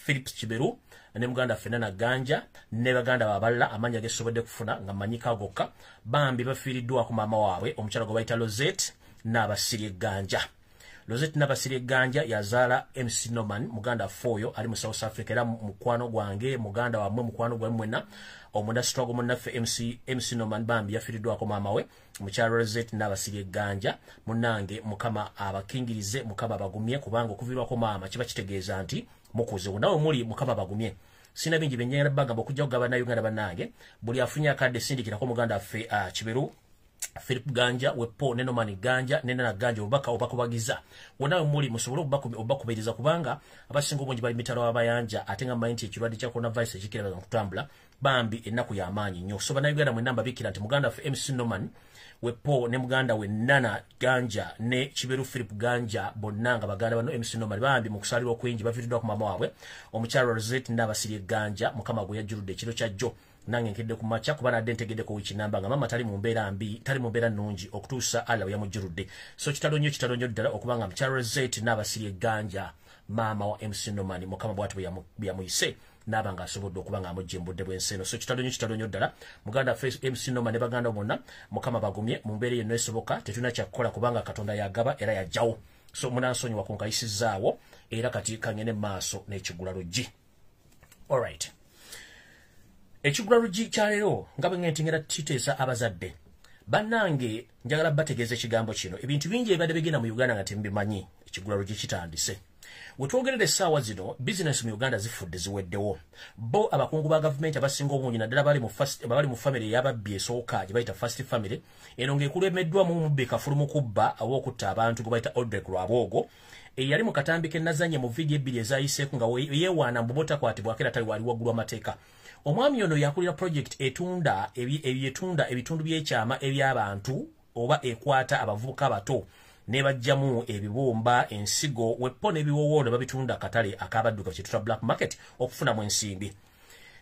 Philip Kiberu ne muganda waffe Nana Ganja ne baganda babalala amanya gesobodde kufuna nga manyika gokka. Bambi bafiiriddwako maama waabwe omukyala gwe bayita Rosette Nabasirye Ganja. Rosette Nabasirye Ganja yazaala MC Norman, muganda waffe oyo ali mu South Africa, era mukwano gwange, muganda wammwe, mukwano gwammwe mwenna, omunda struggle munnaffe MC Norman. Bambi yafiiriddwako maama we mukyala Rosette Nabasirye Ganja. Munnange, Mukama abakingirize, Mukama abagumye, kubanga okuviirwako maama kiba kitegeeza nti mukuze. Nawe muli, Mukama abagumye. Sina bingi byenjagala bagamba okujja kugaba Uganda. Bannange, buli afunye akadde, sindikirako muganda waffe Kiberu Philip Ganja wepo ne Norman Ganja ne Nana Ganja obubaka obakubagiza. Wonna muli musobole obakubiriza, kubanga abasinga obungi bali mitalo abayanja, ate nga mmanyi nti ekirwadde kya coronavirus ekikiraga kutambula. Bambi, ennaku y'amaanyi nnyo. So Bannayuganda mwenna, mbabikira nti muganda waffe MC Norman wepo ne muganda we Nana Ganja ne Kiberu Philip Ganja, bonna nga baganda bano MC Norman, bambi mu kusalirwa okwingi bafiiriddwa ku maama waabwe omukyala Rosette Nabasirye Ganja, Mukama gwe yajjuludde ekiro kya jjo. Nange nkedde ku makya, kuba nadde ntegeddeko wiiki namba nga maama tali mu mbeera mbi, tali mu mbeera nnungi, okutuusa Allah bwe yamujjuludde. So kitalo nnyo, kitalo nnyo ddala okuba nga mukyala Rosette Nabasirye Ganja, maama wa MC Norman, Mukama bw'ati bwe yamuyise naaba ng'asobodde okuba nga amugja embudde bw'ensi eno. So kitalo nnyo, kitalo nnyo ddala. Muganda waffe MC Norman ne baganda bonna, Mukama bagumye mu mbeera yenna esoboka. Tetulina kyakukola, kubanga Katonda yagaba era yajjawo. So munansonyiwa ku nkayisizaawo, era kati kangende mu maaso n'ekigula luggi. Alright, ekigula luggi kyaleero, nga bwe ngenti ngenda kiteesa abazadde bannange, njagala bategeeza ekigambo kino. Ebintu bingi ebibadde bigenda mu Uganda nga temubimanyi, ekigula luggi kitandise. Wetwogerera essaawa zino, bizinesi mu Uganda zifudde, ziweddewo. Bo abakungu ba gavumenti abasinga obungi, naddala bali mu famire ey'ababbi esooka gye bayita First Family, eno ng'ekulemeddwamu mubbi kafulu mu kubba aw'okutta abantu gwe bayita Odrek Rwabwogo, eyali mu katambi ke nazanye mu vidiyo ebbiri ezayiseeko nga yeewaana mbu botakwatibwako era tali wali waggulu amateeka. Omwami ono yakulira project etunda ebyetunda ebitundu by'ekyama eby'abantu oba ekwata abavubuka abato ne bajjamu ebibumba, ensigo wepo n'ebiwoowo ne babitunda akatale ak'abadduka kye black market okufunamu ensimbi.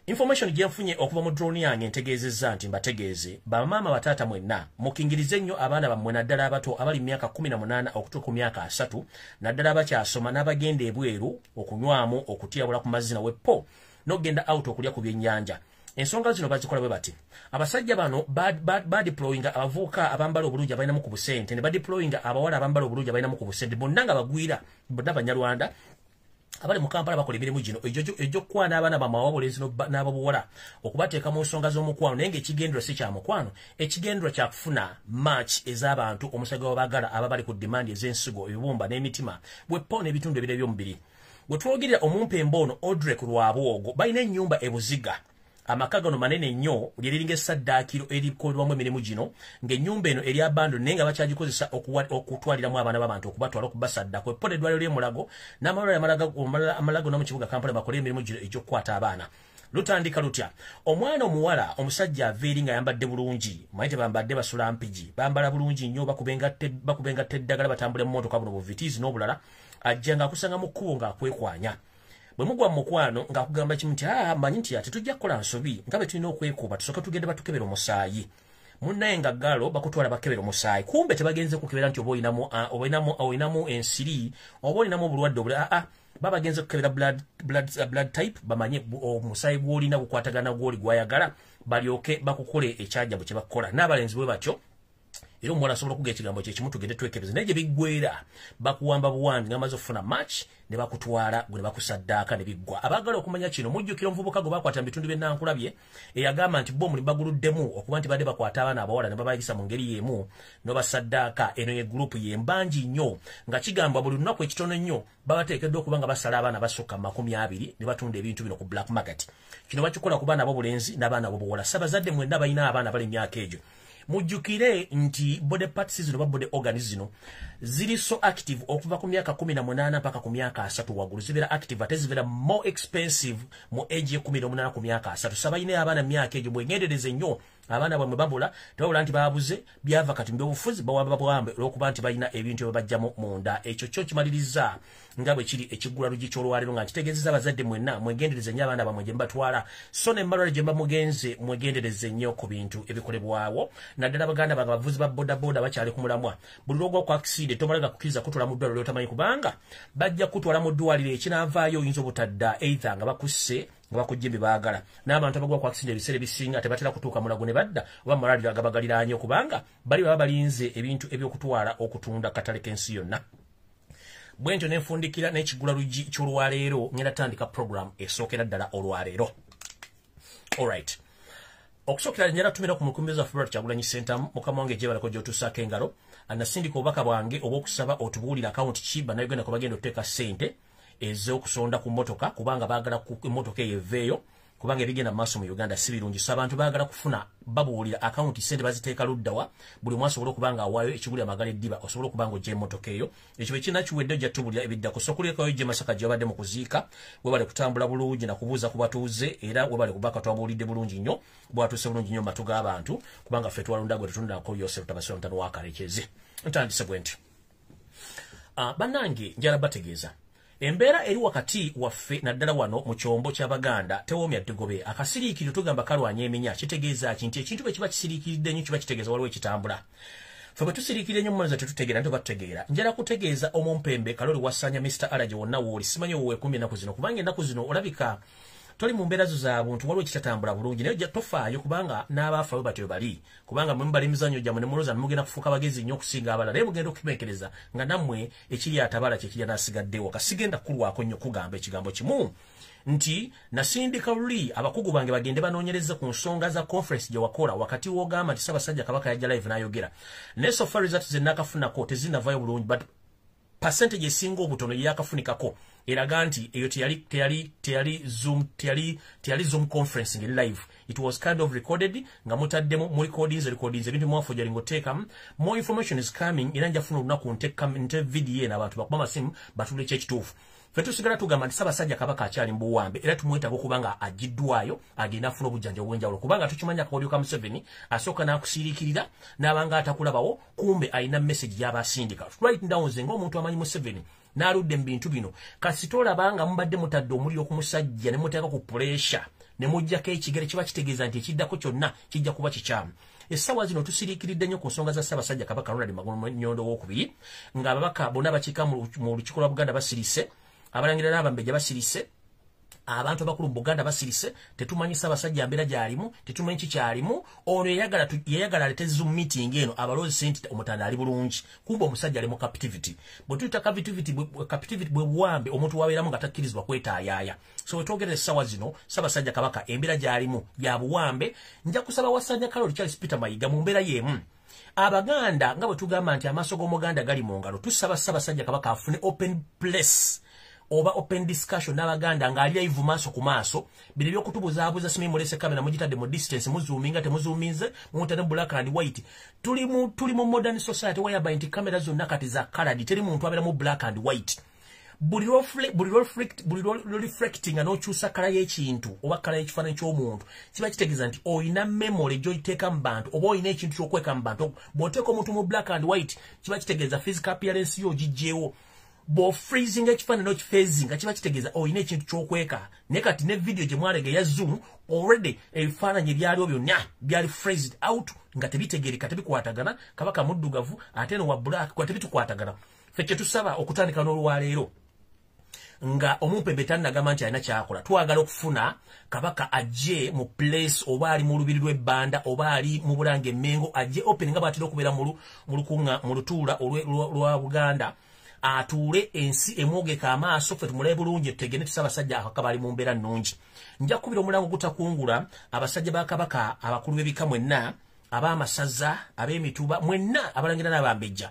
Information gye nfunye okuva mu drone yange ntegeezezza nti mbategeeze, bamaama, bataata mwenna, mukingirize nnyo abaana bammwe, naddala abato abali mu myaka 18 okutuuka ku myaka 30, naddala abakyasoma n'abagenda ebweru okunywamu, okutyabula ku mazina wepo n'okugenda out okulya ku byennyanja. Ensonga zino bazikola bwe bati: abasajja bano badeployinga abavubuka abambala obulungi abalinamu ku busente, ne badeployinga abawala abambala obulungi abalinamu ku busente, bonna nga bagwira, bonna Banyarwanda abali mu Kampala. Bakola emirimu gino egy'okukwana abaana bamwe ababulenzi n'ababuwala okubateeka mu nsonga z'omukwano, naye ng'ekigendererwa si kya mukwano, ekigendererwa kya kufuna match ez'abantu omusajja wabagala aba bali ku demand ez'ensigo, ebibumba n'emitima bwepo n'ebitundu ebirala eby'omubiri. Bwe twogerera, omumpembe ono Odrek Rwabwogo balina ennyumba ebuziga. Amaka gano manene nnyo, lyeriringa essaddaakiro erikolebwamu emirimu gino, ng'ennyumba eno eri abandoned, naye nga bakyagikozesa okutwaliramu abaana b'abantu, okubatwala okubasaddako epo n'eddwaliro ly'emulago n'amalwaliro amalala gonna mu kibuga Kampala bakole emirimu gino egy'okukwata abaana. Lutandika lutya? Omwana omuwala, omusajja ava eri ng'ayambadde bulungi. Manyi tebambadde, basula Mpigi, bambala bulungi nnyo, bakuba engatto eddagala, batambula mu motoka buno bu Vitz n'obulala. Ajja ng'akusanga mu kkubo ng'akwekwanya. Bwe mugwa mu mukwano, ng'akugamba kimu nti, "Aa, manyi nti ate tujja kukola nsobi, nga bwe tulina okwekuba, tusooke tugende batukebera omusaayi." Munnaye nga galo bakutwala bakebera omusaayi, kumbe tebagenze kukebera nti oba olinamu ensiri oba olinamu obulwadde obuli. Aa, babagenze kukebera blood type, bamanye omusaayi gw'olina gukwatagana gw'oli gwayagala, balyoke bakukole ekyajabu kye bakukola. N'abalenzi bwe batyo era, omuwala asobola okuga ekigambo kyekimu, "Tugende twekebeze," naye gye biggwera bakuwamba buwambi nga bamaze okufuna match, ne bakutwala gwe ne bakusaddaaka ne biggwa. Abaagala okumanya kino, mujjukira omuvubuka gwe bakwata mu bitundu by'ennankulabye eyagamba nti bo omulimu baguluddemu okuba nti badde bakwata abaana abawala ne babayisa mu ngeri y'emu n'obasaddaaka. Eno ye gurupu ye mbangi nnyo, nga kigambwa buli lunaku ekitono ennyo babateekeddwa okuba nga basala abaana basukka 20 ne batunda ebintu bino ku black market. Kino bakikola ku baana ab'obulenzi n'abaana ab'obuwala. Sabazadde mwenna balina abaana bali emyaka egyo, mujjukire nti body parts zino oba body organs zino ziri so active okuva ku myaka 18 mpaka ku myaka 30 waggulu. Zibeera active, ate zibeera more expensive mu age ye 18 ku myaka 30. Sabalina abaana mu myaka egyo, mwegendereze nnyo abaana bamwe. Babula tebabula nti babuze byava kati mu byobufuzi, bawamba bwambe olw'okuba nti balina ebintu ebibajjamu munda. Ekyo kyo kimaliriza nga bwe kiri ekiggula luggi ky'olwaleero, nga nkitegeezeza abazadde mwenna, mwegendereze nnyo abaana bamwe gye mubatwala, so ne mmalwaliro gye mubamugenze, mwegendereze nnyo ku bintu ebikolebwawo, naddala baganda bange abavuzi ba bodaboda bakyali ku mulamwa. Buli lwogwa ku accident. accident tomalaga kukkiriza kutwala mu ddwaliro otamanyi, kubanga bajja kutwala mu ddwaliro ekinaavaayo oyinza obutadda, either nga bakusse nga bakujja bye baagala. N'abantu abagwa ku accident ebiseera ebisinga tebatera kutuuka mulago ne badda oba malwaliro agabagaliraanye, kubanga bali baba balinze ebintu ebyokutwala okutunda katale k'ensi yonna. Bwe ntyo nenfundikira n'ekigula luggi ky'olwaleero, ngenda tandika program esookera ddala olwaleero. Alright. Okusookera njala tumira ku mukumbeza Robert Kyagulanyi Ssentamu, mukama wange gyebalako gy'otuusaako engalo. Nasindika obubaka bwange obw'okusaba otubuulire akawunti ki bannayuganda kwe bagenda okuteeka ssente ez'okusonda ku mmotoka, kubanga baagala emmotoka eyo eveeyo, kubanga ebigenda mu maaso mu Uganda si birungi. So abantu baagala kufuna babuulira akawunti ssente baziteeka luddawa, buli omu asobole okuba nga awaayo ekigulira amagala eddiba, osobole okuba nga ojja emmotoka eyo. Ekyo bwe kinakiwedde ojja tubuulira ebiddako. So kulekayo gye Masaka gye babadde mu kuziika, webale kutambula bulungi na kubuuza ku batuuze, era webale kubaka twabuulidde bulungi nnyo, bwatuuse bulungi nnyo mu matu g'abantu, kubanga ffe twalonda gwe tetundako Yosef Tabasira Mutano wa Kalekezi. Ntandise bwe nti. Bannange njala bategeeza embeera eri wakati waffe naddala wano mu kyombo ky'Abaganda tewoomya ddigobe. Akasiriikiriro tugamba kalwanya eminya, kitegeeza ki nti ekintu bwe kiba kisiriikiridde nnyo kiba kitegeeza waliwo ekitambula. Ffe bwe tusiriikirira ennyo mu tetutegeera nti oba tutegeera. Njala kutegeeza omumpembe Kaloli Wasanya Mr. Allergy wonna wooli, simanyi weweekumye ennaku zino, kubanga ennaku zino olabika toli mu mbeera zo za buntu, waliwo ekitatambula bulungi, naye tofaayo kubanga n'abaafa bwe batyo bali, kubanga mwe mubala emizannyo gyammwe ne mulowooza mugenda kufuuka bagezi nnyo okusinga abalala, naye mugenda okukimenkereza nga nammwe ekiri atabala kye kirya n'asigaddewo. Kasigenda kulwako nnyo kugamba ekigambo kimu nti nasindika luli abakugu bange bagende banoonyereze ku nsonga za conference gye wakola wakati w'ogamba nti Ssaabasajja Kabaka yajja live n'ayogera, naye so far results ze nakafunako tezinnavaayo bulungi, but percentage esinga obutono yakafunikako eraga nti eyo teyali Zoom conference ngeri live. It was kind of recorded nga mutaddemu mu recordings ebintu mwafuja ng'oteekamu. More information is coming, era nja kufuna olunaku nte video eno abantu bakuba amasimu batule kyekituufu. Ffe tusigala tugamba nti Ssaabasajja Kabaka akyali mu buwambe, era tumwetaaga okuba nga agiddwayo agenda afuna obujjanjabi obw'enjawulo, kubanga tukimanya akakodyo ka Museveni asooka n'akusiiriikirira n'abanga atakulabawo, kumbe alina message gy'aba asindika. Right now nze ng'omuntu amanyi Museveni n'aludde mu bintu bino, kasita olaba nga mubadde mutadde omuliro ku musajja ne muteeka ku pressure ne muggyako ekigere, kiba kitegeeza nti ekiddako kyonna kijja kuba kikyamu. Essaawa zino tusiriikiridde nnyo ku nsonga za Ssaabasajja Kabaka Ronald Magulu Nnyondo Owookubiri, ng'ababaka bonna bakiika mu Lukiiko lwa Buganda basirise, abalangira n'abambejja basirise, abantu abakulu mu Buganda basirise. Tetumanyi Ssaabasajja mbeera gy'alimu, tetumanyi kikyalimu. Ono yayagala alete Zoom meeting eno abaloozese nti Omutanda ali bulungi, kumbe omusajja ali mu captivity. Bwe tuyita captivity, captivity bwe buwambe omuntu wabeeramu nga takkirizibwa kwetaayaaya. So wetwogerera essaawa zino Ssaabasajja Kabaka embeera gy'alimu ya buwambe. Nja kusaba Wasanya Kaloli Charles Peter Mayiga mu mbeera y'emu. Abaganda nga bwe tugamba nti amaaso g'Omuganda gali mu ngalo, tusaba Ssaabasajja Kabaka afune open place oba open discussion n'Abaganda ng'ali live maaso ku maaso. Bino ebyokutubuzaabuza, simanyi mulese kamera mugitadde mu distance, muzoominga temuzoominze, mumutadde mu black and white. Tuli mu modern society whereby nti kamera zonna kati za colored, teri muntu abeera mu black and white. Buli reflecting n'okyusa color y'ekintu oba color y'ekifaananyi ky'omuntu, kiba kitegeeza nti oyina memory gy'oyiteeka mu bantu oba oyina ekintu ky'okweka mu bantu. Bw'oteeka omuntu mu black and white, kiba kitegeeza physical appearance yo ogiggyewo. Bw'ofreezinga ekifaananyi n'okifreezinga, kiba kitegeeza oyina ekintu ky'okweka. Naye kati ne video gye mwalega eya Zoom, already ebifaananyi ebyaliwo byonna byali freezed out nga tebitegeereka, tebikwatagana. Kabaka muddugavu ate no wa black, kwa tebitukwatagana. Ffe kye tusaba okutandika n'olwaleero nga omumpembe tannagamba nti alina kyakola, twagala okufuna Kabaka ajje mu place, oba ali mu lubiri lw'ebbanda oba ali mu Bulange Emmengo, ajje open nga bw'atera okubeera mu lutuula lwa Buganda, atuule ensi emwogeka amaaso, ffe tumulabe bulungi, tutegende nti Ssaabasajja Kabaka ali mu mbeera nnungi. Nja kukubira omulango gutakungula abasajja ba Kabaka, abakulu b'ebika mwenna, ab'amasaza, ab'emituba mwenna, abalangira n'abambejja,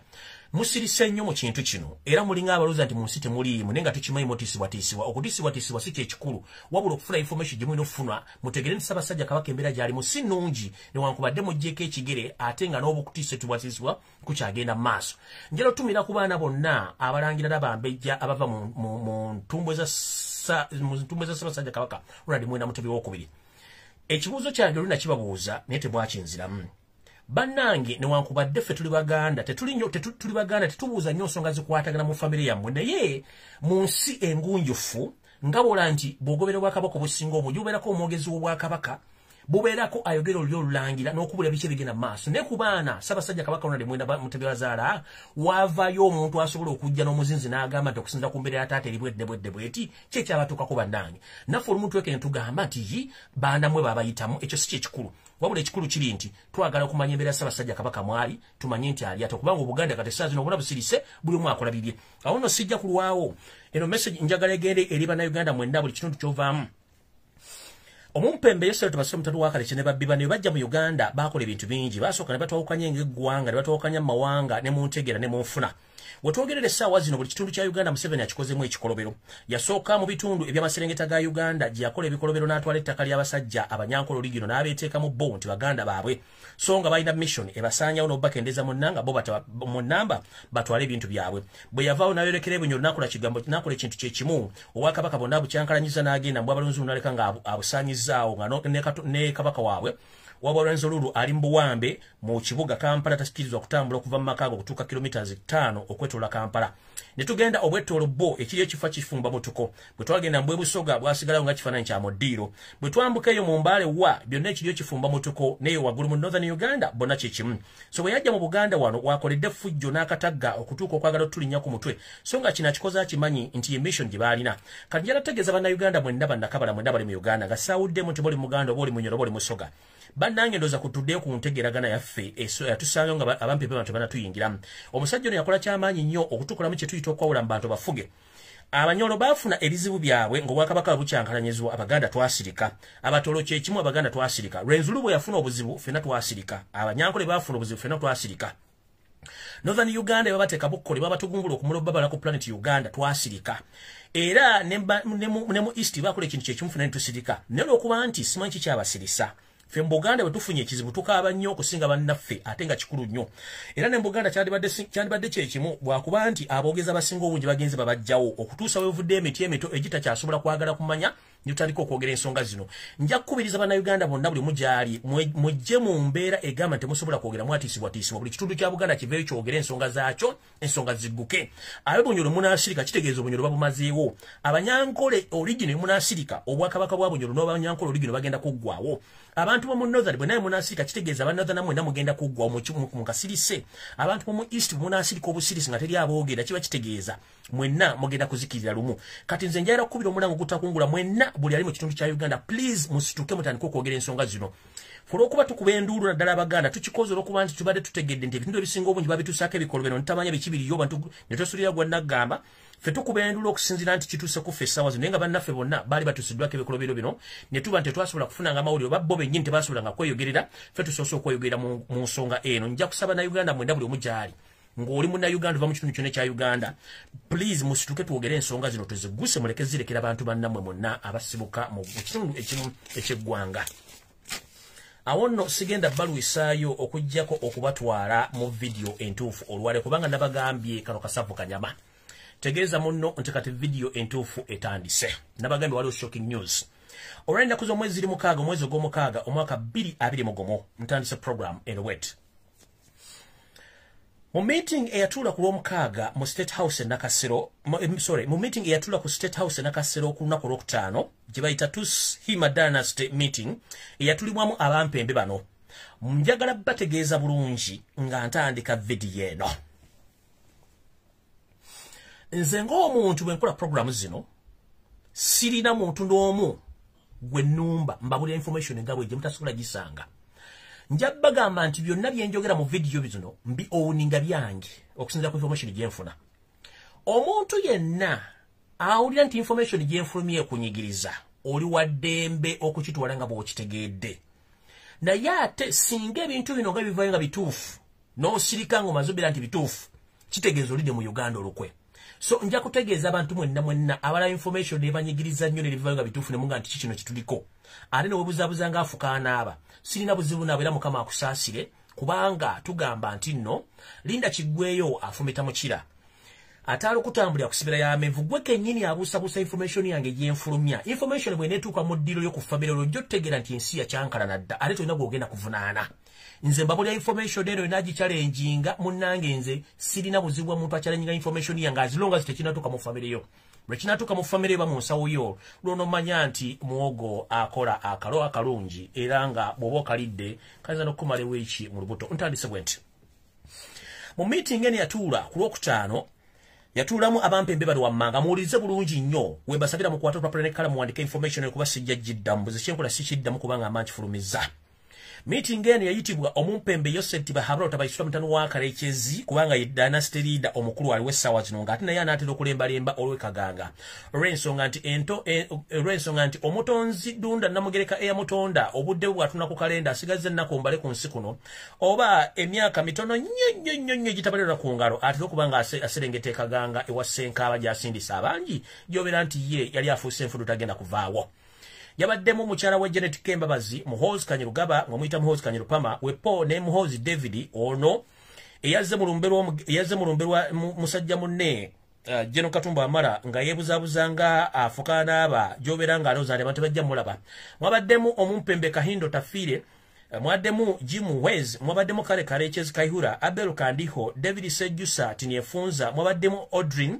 musirise nnyo mu kintu kino, era mulinga abalowooza nti mu nsi temuliimu, naye nga tukimanyi mutiisibwatiisibwa. Okutiisibwatiisibwa si kyekikulu, wabula okufuna information gye mulina okufuna mutegere nti Ssaabasajja Kabaka embeera gy'alimu si nnungi, newankubadde muggyeko ekigere ate nga n'obukutiisibwatiisibwa kukyagenda mu maaso. Njala otumira ku baana bonna abalangira n'abambejja abava mu ntumbwe za Ssaabasajja Kabaka Ronald Muwenda Mutebi Owookubiri. Ekibuuzo kyange olina kibabuuza naye temwakinziramu. Bannange, newankubadde ffe tuli Baganda, tetuli nnyo tuli Baganda, tetubuuza nnyo nsonga zikwatagana mu famire yammwe, naye mu nsi engunjufu nga bwola nti bw'ogobera obwakabaka obusinga obungi bubeerako omwogezi w'obwakabaka. Bubeerako ayogera olulyo olulangira n'okubula biki ebigenda mu maaso. Ne ku baana Ssaabasajja Kabaka Ronald Muwenda Mutebi Bazaala wavaayo omuntu asobola okujja n'omuzinzi n'agamba nti okusinziira ku mbeera ya taata eri bwedde bwedde bweti ki ekyabatuukako bannange. Naffe olumu twekene tugamba nti yi baana mmwe baabayitamu, ekyo si kyekikulu. Wabula ekikulu kiri nti twagala okumanya embeera ya Ssaabasajja Kabaka mwali, tumanye nti ali ate, kubanga Obuganda kati essaawa zino obuna busirise, buli omu akola bibye. Awo nno sijja kulwawo, eno message njagala egende eri Bannayuganda mwenna buli kitundu ky'ovaamu. Omumpembe Yoseri Tubasire Mutatu wa Kalekye ne babbi bano bajja mu Uganda baakola ebintu bingi. Baasooka ne batwawukanya ng'eggwanga, ne batwawukanya mu mawanga ne mu ntegeera ne mu nfuna. Wetwogerera essaawa zino buli kitundu kya Uganda Museveni akikozemu ekikolobero. Yasooka mu bitundu eby'amaserengeta ga Uganda gye yakola ebikolobero n'atwala ettaka ly'abasajja Abanyankole oligino n'abeeteekamu bo nti baganda baabwe. So nga balina mission ebasaanyawo n'obakendeza mu nnanga bo mu nnamba batwale ebintu byabwe. Bwe yavaawo n'ayolekera Ebunyoro n'akola kigambo n'akola ekintu kye kimu. Obwakabaka bonna abukyankalanyiza n'agenda mu Bwabalonzi n'aleka nga abusaanyizaawo nga ne kabaka waabwe Wabalonzi ali mu buwambe mu kibuga Kampala, takirizwa kutambula okuva mu maka okutuuka kilomita 5 okwetoola Kampala. Ne tugenda obwettoolo bo ekiri ekifo kifumba mutuko. Bwe twagenda mu Busoga bwasigalawo nga kifaananyi kya muddiiro. Bwe twambuka eyo mu Mbale wa byonna ekiri ekifumba mutuko, n'eyo waggulu mu Northern Uganda bonna kye kimu. So bwe yajja mu Buganda wano wakoledde effujjo n'akatagga okutuuka okwagala otulinnya ku mutwe. So nga kino akikoze akimanyi nti ye mission gye baalina. Kati njagala kutegeeza Bannayuganda mwenna, bannakabala mwenna bali mu Uganda nga saawuddemu nti boli Muganda oba oli Munyoro oba oli Musoga. Bannange ndowooza kutuddeyo ku ntegeeragana yaffe yatusangayo nga abampi bantu banatuyingiramu. Omusajja ono yakola kyamaanyi nnyo okutukolamu kye tuyita okwawula mu bantu bafuge. Abanyolo baafuna ebizibu byabwe ng'obwakabaka bukyankalanyizibwa, Abaganda twasirika. Abatolo kye kimu, Abaganda twasirika. Rwenzururu bwe yafuna obuzibu ffenna twasirika. Abanyankole baafuna obuzibu ffenna twasirika. Northern Uganda babateeka bukkole babatugumbula okumula babala ku planet Uganda twasirika. Era ne mu East bakola ekintu kye kimu ffenna ne tusirika. Naye olw'okuba nti simanyi kikyabasirisa. Ffe mu Buganda bwe tufunye ekizibu tukaaba nnyo okusinga bannaffe ate nga kikulu nnyo. Era ne mu Buganda kyandibadde kye kimu bwakuba nti aboogezi abasinga obungi bagenze babajjawo okutuusa we buvudde emiti emito egitakyasobola kwagala kumanya ne tutandika okwogera ensonga zino. Nja kukubiriza Bannayuganda bonna buli omu gy'ali mujje mu mbeera egamba nti temusobola kwogera mwatiisibwatiisibwa. Buli kitundu kya Buganda kiveeyo kyogere ensonga zaakyo, ensonga zigguke. Abe Bunyoro munaasirika kitegeeza Obunyoro babumazeewo. Abanyankole original munaasirika obwakabaka bwa Bunyoro n'Abanyankole original bagenda kuggwawo. Abantu bo mu Northern bwe naye munaasirika kitegeeza aba Northern mwenna mugenda kuggwawo mu kasirise. Abantu bo mu East munaasirika obusirisi nga teri aboogera kiba kitegeeza mwenna mugenda kuzikirira lumu. Kati nze njagala kukubira omulango gutakungula mwenna buli ali mu kitundu kya Uganda, please musituke mutandike okwogera ensonga zino. Olw'okuba tukuba enduulu naddala Abaganda tukikoze olw'okuba nti tubadde tutegedde nti ebitundu ebisinga obungi babituusaako ebikolobero ntamanya biki biriyo bantu ne twesulira gwa naggamba. Ffe tukuba enduulu okusinziira nti kituuse ku ffe essaawa zino, naye nga bannaffe bonna baali batuusiddwako ebikolobero bino ne tuba nti tetwasobola kufunanga amawulire oba bo bennyini tebasobolanga kweyogerera. Ffe tusoose okweyogerera mu nsonga eno. Nja kusaba Bannayuganda mwenna buli omu gy'ali ng'oli Munnayuganda ova mu kitundu kyonna ekya Uganda, please musituke twogere ensonga zino tuzigguse, muleke zirekera bantu bannammwe mwenna abasibuka mu kitundu ekimu eky'eggwanga. Awo nno sigenda balwisaayo okuggyako okubatwala mu vidiyo entuufu olwale, kubanga nabagambye kano kasavu kanyama. Tegeeza munno nti kati vidiyo entuufu etandise. Nabagambye waliwo shocking news. Olw'ennaku z'omwezi ziri 6 omwezi ogw'omukaaga omwaka 2021 ntandise program eno bweti. Mu meeting eyatuula ku Lwomukaaga mu State House e Nakasero, mu meeting eyatuula ku State House e Nakasero ku lunaku olwokutaano gye bayita Tushima Dynasty meeting eyatulibwamu abampembe bano. Njagala bategeeza bulungi nga ntandika vidiyo eno. Nze ng'omuntu bwe nkola programu zino sirina muntu n'omu gwe nnumba mbabulira information nga bwe gye mutasobola gisanga. Nja bagamba nti byonna bye njogera mu vidiyo bino mbi owninga byange okusinziira ku information gye nfuna. Omuntu yenna awulira nti information gye nfulumye ekunyigiriza, oli wa ddembe okukitwala nga bw'okitegedde. Naye ate singa ebintu bino nga bivaayo nga bituufu n'osirika ng'omaze obeera nti bituufu, kitegeeza olidde mu Uganda olukwe. So nja kutegeeza abantu mwenna mwenna abalaba information ebanyigiriza nnyo ne bivaayo nga bituufu ne muga nti ki kino kituliko. Ate ne weebuzaabuza ng'afukaanaaba. Sirina buzibu naabwe era Mukama akusaasire, kubanga tugamba nti nno linda kiggweyo afumita mukira. Ate alukutambulira kusibira y'amenvu gwe kennyini abuusabuusa information yange gyenfulumya. Information bw'eneetuuka mu ddiiro lyo ku famire olwo ojja otegeera nti ensi yakyankalana dda, ate tolina gw'ogenda kuvunaana. Nze mbabulya information eno nagichallenginga munnange, nze sirina buzibu bwa muntu achallenginga information yange as long as tekinatuuka mu family yo. Lwe kinatuuka mu family eba mu nsawo yo, lw'onomanya nti muwogo akola akalo akalungi, era nga bw'oba okalidde kayinza n'okukumala ewiiki mu lubuto. Ntandise bwe nti mu meeting eno yatuula ku Lwokutaano, yatuulamu abampembe bali wammanga. Muwulirize bulungi nnyo, we mbasabira mukwate olupapula n'ekkala muwandike information eno, kuba sijja giddamu. Buze kyenkola sikiddamu kubanga mba nkifulumizza. Meeting eno yayitibwa omumpembe Yosef Tibahabura Tabaisula mutano wa Karekezi, kubanga ye dynasty leader omukulu aliwo essaawa zino, ng'ate naye anaatera okulembalemba olw'Ekaganga, olw'ensonga nti omutonzi Ddunda Namugereka eyamutonda obudde bwe bw'atunula ku kalenda asigazza ennaku mbale ku nsi kuno, oba emyaka mitono nnyo nnyo nnyo nnyo egitabalirwa ku ngalo, atera okuba nga aserengeta Ekaganga ewa Ssenkaaba gy'asindisa abangi, gy'obeera nti ye yali afuuse enfudu tagenda kuvaawo. Yabaddemu mukyala wa Janet Kembabazi, Muhoozi Kanyirugaba, ng'omuyita Muhoozi Kanyirupama wepo, ne Muhoozi David ono eyazze mu lumbe lwa musajja munne General Katumba Amara, nga yeebuzaabuza nga afuka n'aba gy'obeera nga alowooza nti abantu bajja mulaba. Mwabaddemu omumpembe Kahindo Tafiire, mwabaddemu Jim Wez, mwabaddemu Kale Karekezi Kaihura, Abel Kandiho, David Sejusa Tinyefunza, mwabaddemu Odrin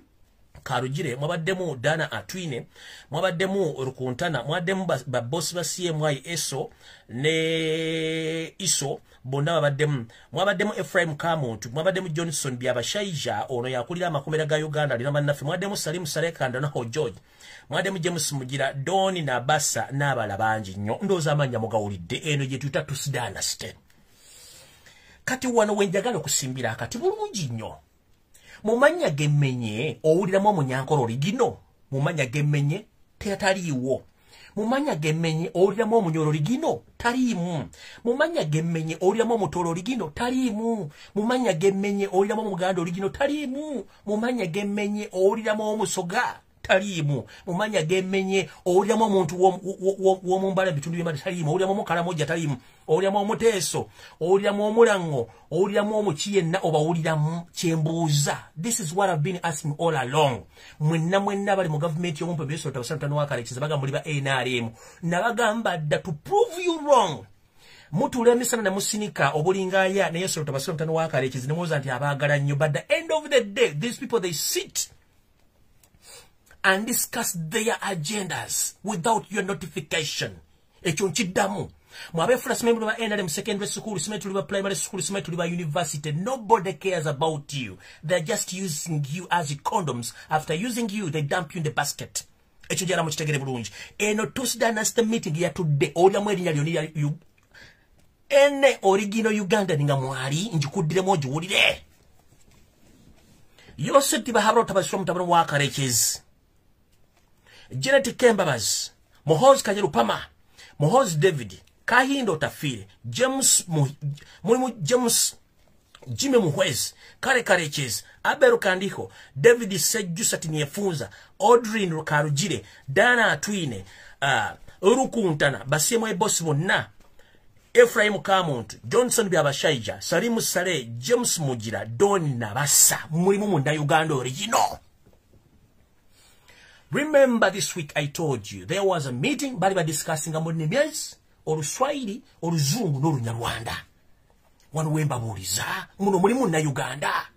Karugire, mwabaddemu Dana Atwine, mwabaddemu Rukuntana, mwabaddemu babosi ba CMI ESO ne ISO, bonna babaddemu. Mwabaddemu Ephraim Kamuntu, mwabaddemu Johnson Byabashaija, ono yakulira amakomera ga Uganda alina bannaffe, mwabaddemu Salim Saleh Naho George, mwabaddemu James Mugira, Doni Nabasa n'abalala bangi nnyo. Ndowooza amannya mugawulidde. Eno gye tuyita Tutsi dynasty. Kati wano we njagala okusimbira akati bulungi nnyo. Mu mannya gemmenye owuliramu omunyankolo original? Mu mannya gemmenye teyataliiwo. Mu mannya gemmenye owuliramu omunyoro original? Taliimu. Mu mannya gemmenye owuliramu omutolo original? Taliimu. Mu mannya gemmenye owuliramu omuganda original? Taliimu. Mu mannya gemmenye owuliramu omusoga? Taliimu. Mu mannya gemmenye owuliramu omuntu w'omumbala ebitundu by'embala? Taliimu. Owuliramu omukalamoja? Taliimu. Owuliramu omuteeso? Owuliramu omulaŋŋo? Owuliramu omuki yenna obawuliramu? Kyembuuza, this is what I've been asking all along. Mwenna mwenna bali mu gavumenti y'omumpembe Yosef Wakalekiza, baga muli ba NRM, nabagamba dda to prove you wrong. Mutuula emisana ne musinika obulingaya ne Yesu Tabasira Wakalekiza ne muwoza nti abaagala nnyo, but the end of the day these people, they sit and discuss their agendas without your notification. Ekyo nkiddamu. Mwabeefula simanyi muli ba NRM secondary school, simanyi tuli ba primary school, simanyi tuli ba university. Nobody cares about you. They're just using you as condoms. After using you, they dump you in the basket. Ekyo njagala mukitegere bulungi. Eno Tutsi dynasty meeting yatudde, olyamu erinnya lyoni ene original Ugandan nga mwali? Njikuddiremu ogiwulire. Yosef Tibahabura Tabasira mutabani wa Karekezi, Janet Kembabazi, Muhoozi Kanyerupama, Muhoozi David, Kahindo Tafire, James mulimu James Jimmy Muhwezi, Kale Karekezi, Abel Kandiho, David Sejusa Tinyefunza, Audrey Karugire, Dana Atwine, Rukuntana, Basiemu Boss bonna, Ephraim Kamuntu, Johnson Byabashaija, Salimu Saleh, James Mugira, Don Nabasa. Mulimu munda Uganda original? Remember this week I told you there was a meeting, bali ba discussing mu nnimi, Oluswahili, Oluzungu n'Olunyarwanda. Wano wembabuuliza, muno mulimu na Uganda?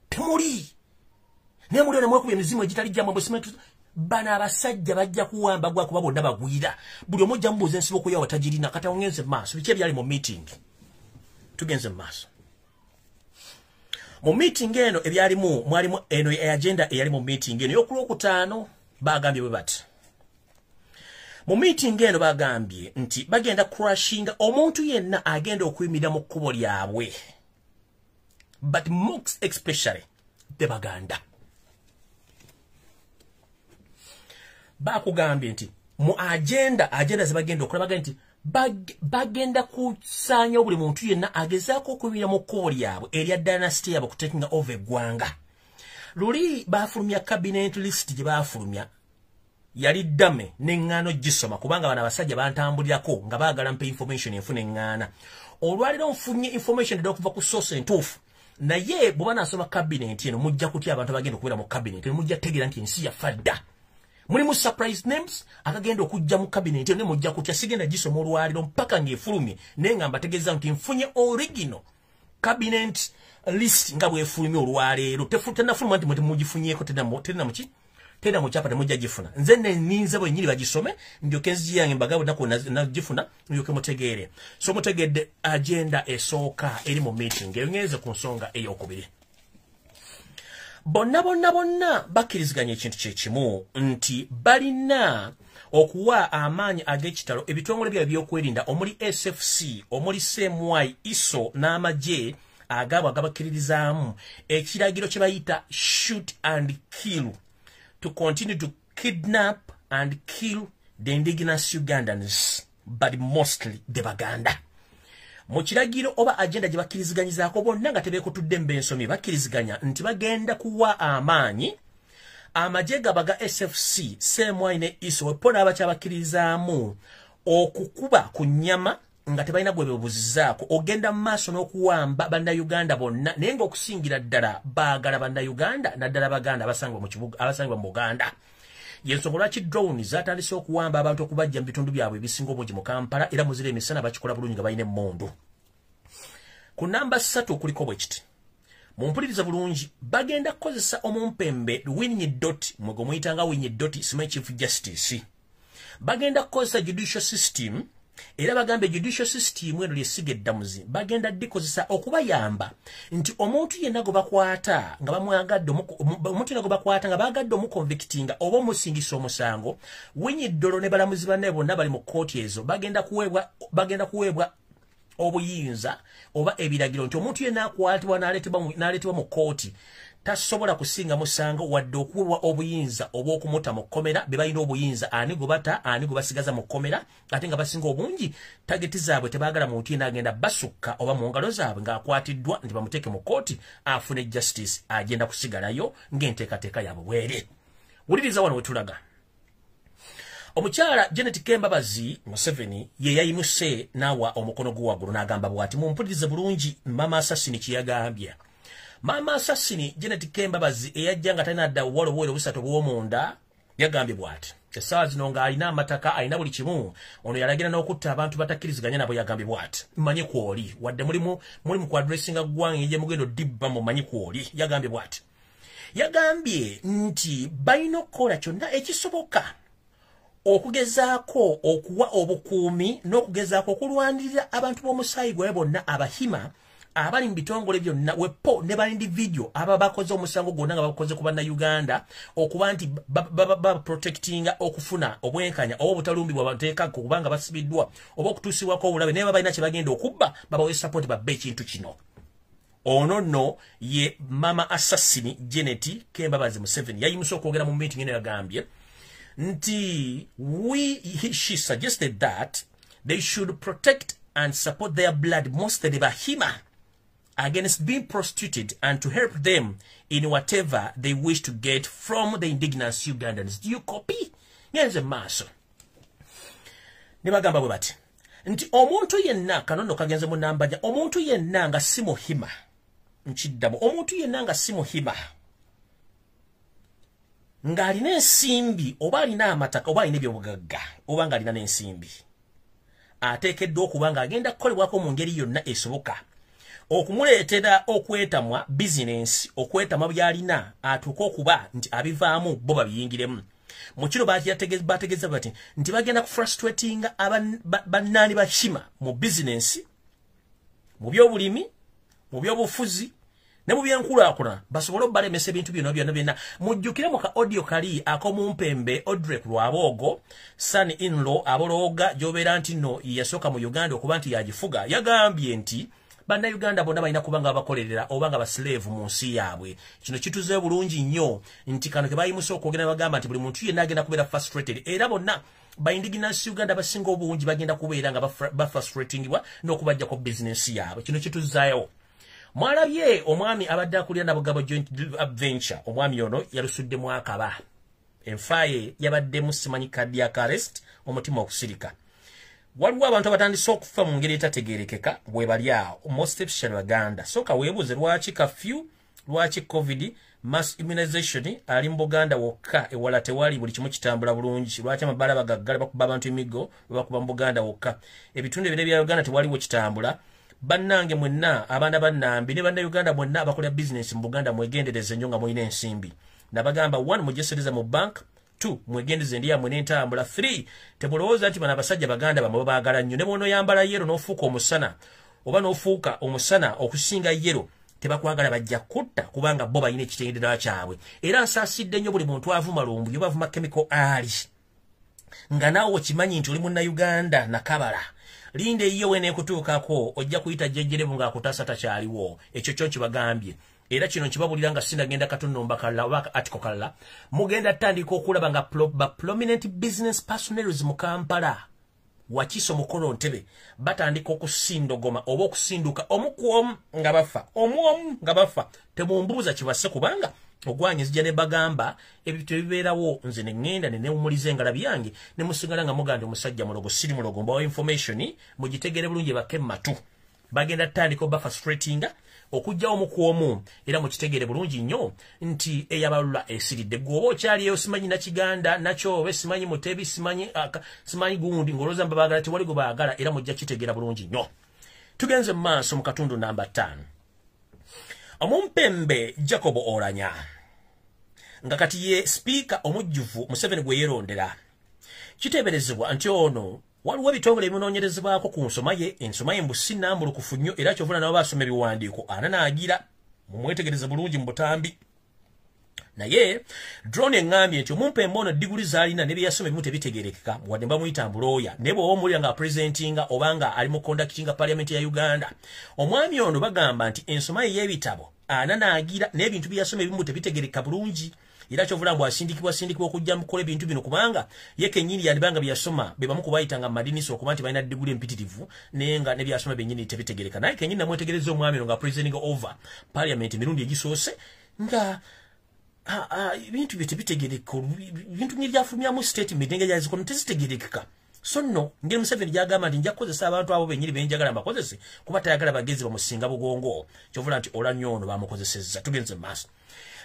Temuli. Naye muli namwekubya emizimu egitali gyammwe. Bwe bano abasajja bajja kuwamba gwa kuba bonna bagwira. Buli omu ojja mubuuza ensibuko yawe tagirina. Kati awo ngenze mu maaso. Biki ebyali mu meeting? Tugenze mu maaso. Mu meeting eno ebyalimu, mwalimu eno agenda eyali mu meeting eno ey'okulwokutaano. Bagambye bwe bati mu meeting eno, bagambye nti bagenda crushinga omuntu yenna agenda okuyimirira mu kkubo lyabwe, but most especially the Baganda. Bakugambye nti mu agenda zebagenda okola, bagambye nti bagenda kusaanya buli muntu yenna agezaako okuyimirira mu kkubo lyabwe erya dynasty yabwe kutakinga over eggwanga. Luli bafulumya cabinet list gye bafulumya yali ddame neŋŋaano gisoma, kubanga bano abasajja bantambulirako nga baagala mpa information enfuna eŋŋaana. Olwaliro nfunye information edda okuva ku source entuufu, naye bw'oba naasoma cabinet eno mujja kutya abantu abagenda okubeera mu cabinet eno, mujja kutegeera nti ensi yafa dda. Mulimu surprise names akagenda okujja mu cabinet ne mujja kutya. Sigenda gisoma olwaliro mpaka ng'efulumye, naye nga mbategeeza nti nfunye original cabinet list nga bwefulumye olwaleero. Tennafuluma nti mugifunyeeko, tena muki, tena mukyapa, temujja gifuna. Nze ninze bwennyini bagisome, ndyoke nzigi yange mbagabo naku nagifuna, ndyoke mutegeere. So mutegedde agenda esooka eri mu meeting eyo. Ngenze ku nsonga eyokubiri. Bonna bonna bonna bakkiriziganya ekintu kyekimu nti balina okuwa amaanyi ag'ekitalo ebitongole byabwe ebyokwerinda, omuli SFC, omuli CMI, ISO n'amagye agaabwe agabakkiririzaamu, ekiragiro kye bayita shoot and kill, to continue to kidnap and kill the indigenous Ugandans, but mostly the Baganda. Mu kiragiro oba agenda gye bakkiriziganyizaako bonna nga tebeekutudde mbensomye, bakkiriziganya nti bagenda kuwa amaanyi amagye gaba ga SFC, CMI ne ISO, wepo n'abakyabakkiririzaamu okukuba ku nnyama nga tebalina gwe bebuzizaako, ogenda mu maaso n'okuwamba Bannayuganda bonna, naye ng'okusingira ddala baagala Bannayuganda, naddala Baganda abasangibwa mu Buganda. Yensonga lwaki drone zatandise okuwamba abantu okubajja mu bitundu byabwe ebisinga obungi mu Kampala, era muzira emisana bakikola bulungi nga balina emmundu. Ku namba 3 kuliko bwe kiti, mumpuliriza bulungi: bagenda kukozesa omumpembe Winyi Dot, mwe gwe muyitanga Winyi Dot, simanyi Chief Justice. Bagenda kukozesa judicial system, era bagambe judicial system eno lyesiga eddamuzi bagenda dikozesa okubayamba nti omuntu yenna gwe bakwata nga bamwagadde, omuntu yenna gwe bakwata nga bagadde omuconvictinga oba omusingisa omusango, Winyi Ddolo ne balamuzi banne bonna bali mu kkooti ezo bagenda kuweebwa obuyinza oba ebiragiro nti omuntu yenna akwatibwa n'aleetebwa mu kkooti tasobola kusinga musango wadde okuweebwa obuyinza obw'okumuta mu kkomera. Be balina obuyinza ani gwe bata, ani gwe basigaza mu kkomera, ate nga basinga obungi target zaabwe tebaagala muntu yenna agenda basukka oba mu ngalo zaabwe ng'akwatiddwa nti bamuteeke mu kkooti afune justice, agenda kusigalayo ng'enteekateeka yaabwe bweri. Wuliriza wano wetulaga. Omukyala Janet Kembabazi Museveni ye yayimuse n'awa omukono gwe waggulu n'agamba bw'ati. Mumpulirize bulungi mama assassin kye yagambye. Mama assassin Janet Kembabazi, eyajja nga talina dda obuwala obuwere obusatu obw'omunda, yagambye bw'ati essaawa zino ng'alina amataka, alina buli kimu. Ono yalagira n'okutta abantu batakkiriziganya nabo. Yagambye bw'ati: "Mmanyi kwoli, wadde mulimu muli mu kuaddressinga ggwanga gye mugenda odibba, mumanyi kwoli." Yagambye bw'ati, yagambye nti balina okukola kyonna ekisoboka okugezaako okuwa obukuumi n'okugezaako okulwanirira abantu b'omusaayi gwabe bonna Abahima abali mu bitongole byonna, wepo ne ba individual aba bakoze omusango gwonna nga bakoze ku Bannayuganda, okuba nti baprotectinga okufuna obwenkanya oba obutalumbibwa bateekako kubanga basibiddwa oba okutuusibwako obulabe, naye babalina kye bagenda okubba, babawe support babbe ekintu kino. Ono nno ye mama assassin Janet Kembabazi Museveni. Yayimusa okwogera mu meeting eno, yagambye nti she suggested that they should protect and support their blood, mostly the Bahima, against being prostituted and to help them in whatever they wish to get from the indigenous Ugandans. Do you copy? Ngenze maaso. Ne bagamba bwe bati nti omuntu yenna, kano nno kagenze mu namba, omuntu yenna nga si Muhima, nkiddamu, omuntu yenna nga si Muhima ng'alina ensimbi oba alina amataka oba alina ebyobugagga oba ng'alina n'ensimbi, ateekeddwa okuba ng'agenda kukolebwako mu ngeri yonna esoboka okumuleetera okwetamwa bizinensi, okwetamwa by'alina, atuuke okuba nti abivaamu bo babiyingiremu. Mu kino bategeeza bati nti bagenda kufrustratinga bannaani Bahima mu bizinensi, mu byobulimi, mu byobufuzi ne mu byenkulaakulana, basobole obbalemesa ebintu byonna byonna byonna. Mujjukire mu ka audio kali ak'omumpembe Odrek Rwabwogo, son in-law abolooga gy'obeera nti nno yasooka mu Uganda okuba nti yagifuga, yagambye nti Bannayuganda bonna balina kuba nga bakolerera oba nga baslave mu nsi yaabwe. Kino kituze bulungi nnyo nti kano ke bayimusa okwogera, bagamba nti buli muntu yenna agenda kubeera frustrated, era bonna ba indigenous Uganda basinga obungi bagenda kubeera nga bafrustratingibwa n'okubajjako bizinensi yaabwe. Kino kituzaayo. Mwalabye omwami abadde akulira Nabugabo Joint Adventure, omwami ono yalusuddemu akaba enfaaye, yabaddemu simanyi cardiac arrest, omutima okusirika. Waliwo abantu abatandise okufa mu ngeri etategeerekeka bwe bali awo, most especially Baganda. Sooka weebuuze lwaki kafyu Lwaki COVID mass immunization ali mu Buganda wokka, ewala tewali, buli kimu kitambula bulungi? Lwaki amabala bagaggala, bakuba abantu emiggo, bakuba mu Buganda wokka, ebitundu ebirala bya Uganda tewaliwo kitambula? Bannange mwenna abaana bannambi ne bannayuganda mwenna abakola bizinesi mu Buganda, mwegendereze nnyo nga mulina ensimbi. Nabagamba, 1, mujesereza mu bank; 2, mwegendeze ndi yamwe n'entambula; 3, temulowooza nti bano abasajja baganda bamwe babaagala nnyo. Ne bw'onoyambala yellow n'ofuuka omusana, oba n'ofuuka omusana okusinga yellow, tebakwagala, bajja kutta, kubanga bo balina ekitendererwa kyabwe. Era nsaasidde nnyo buli muntu avuma Lumbuye, bavuma Chemical Ali, nga naawe okimanyi nti oli munnayuganda nakabala. Linda eyiyo weneekutuukako, ojja kuyita jjejjerebu ng'akutaasa takyaliwo. Ekyo kyo nkibagambye, era kino nkibabulira nga sinagenda katunnomba kalala oba atiko kalala. Mugenda tandika okulaba nga ba prominent business personals mu Kampala, Wakiso, Mukono, Ntebe, batandika okusindogoma oba okusinduka omu ku omu nga bafa, omu omu nga bafa. Temumbuuza kibase, kubanga ogwanye nzija ne bagamba ebintu ebibeerawo. Nze ne ŋŋenda ne newumuliza engalabi yange ne musigala nga muganda omusajja mulogo. Siri mulogo, mbawa information mugitegere bulungi. Bake matu bagenda tutandika oba frustratinga okugjawo omu ku omu, era mukitegere bulungi nnyo nti eyabalula esiridde. Gwe oba okyaliyo, simanyi Nakiganda nakyobe, simanyi Mutebi, simanyi gundi, ng'olowooza mbabaagala, tewali gwe baagala, era mujja kitegeera bulungi nnyo. Tugenze mu maaso mu katundu namba 5. Omumpembe Jacob Oulanyah, nga kati ye sipiika omujjuvu Museveni gwe yeerondera, kiteeberezebwa nti ono waliwo ebitongole ebimunoonyerezebwako ku nsoma ye. Ensoma ye mbu si nnambulukufu nnyo, era kyovula nabo basoma ebiwandiiko ananaagira. Mumwetegereze bulungi mu butambi. Naye drone eŋŋambye nti omumpembe ono diguli z'alina ne byeyasoma ebimu tebitegerekeka, wadde bamuyita mbulooya. Naye bw'oba omuwulira nga apresentinga oba nga ali mu conductinga parliament ya Uganda, omwami ono bagamba nti ensoma ye y'ebitabo ananaagira n'ebintu byeyasoma ebimu tebitegereka bulungi, era kyovula mbu asindikibwa sindikibwa okujja mukukola ebintu bino, kubanga ye kennyini yandibanga byeyasoma be bamu kubayitanga mu madinisa okuba nti balina diguli empitirivu, naye nga ne byasoma byennyini tebitegereka. Naye kennyini namwetegereza omwami ono nga presenting over parliament emirundi egisoose, nga ebintu bye tebitegereka, ebintu ngebyafulumyamu statement engeri yazikono tezitegerekeka. So nno ngeri Museveni gyagamba nti nja kukozesa abantu abo bennyini benjagala mbakozese, kuba tayagala bagezi bamusinga bugongo, kyovula nti Oulanyah ono bamukozesezza. Tugenze mu maaso.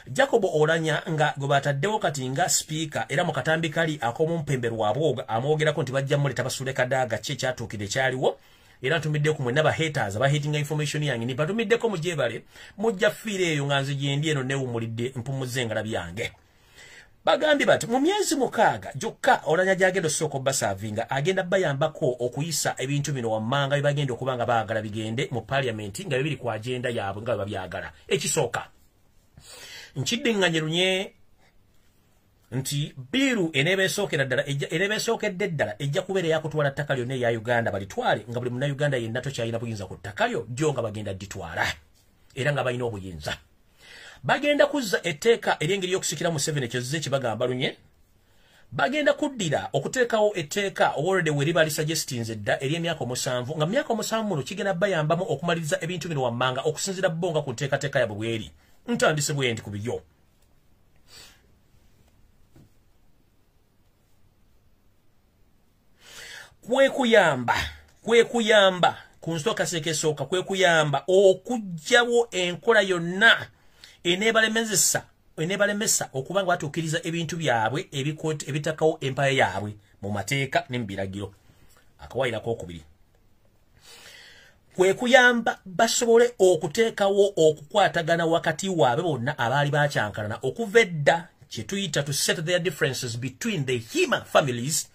Jacob Oulanyah nga gwe bataddewo kati nga sipiika, era mu katambi kali ak'omumpembe lwabwoga amwogerako nti bajja muleta basule Kadaaga. Ki ekyatuukire kyaliwo? Era ntumiddeko mwenna ba haters abahatinga information yange, nibatumiddeko mugyebale, mujja fiira eyo nga nze gyendi eno newumulidde, mpumuzza engalabi yange. Bagambye bati mu myezi 6 gyokka Oulanyah gyagenda osooka obasaavinga, agenda bayambako okuyisa ebintu bino wammanga bye bagenda okuba nga baagala bigende mu parliament, nga bibiri ku agenda yaabwe nga bwe babyagala. Ekisooka, nkiddiŋŋanye lunye nti bill eneeba esookera ddala, eneeba esookedde ddala, ejja kubeera eyakutwala ttaka lyonna eya Uganda, balitwale nga buli munnayuganda yenna tokyalina buyinza ku ttaka lyo ddyo, nga bagenda dditwala era nga balina obuyinza. Bagenda kuzza etteeka ery'engeri y'okusikira Museveni, ekyo kibagamba lunye. Bagenda kuddira okuteekawo etteeka already we liba lisuggestinze dda ery'emyaka 7, nga mu myaka 7 muno kigenda bayambamu okumaliriza ebintu bino wammanga okusinziira bo nga ku nteekateeka yabwe bweri. Ntandise bwe nti ku biryo kwekuyamba ku nsooka seeka esooka, kwekuyamba okuggyawo enkola yonna eneebalemesa okuba nga batuukiriza ebintu byabwe ebitakawo empaya yaabwe mu mateeka ne mu biragiro. Akawaayiro akookubiri kwe kuyamba basobole okuteekawo okukwatagana wakati waabwe bonna abaali bakyankalana okuva edda, kye tuyita to set their differences between the Hima families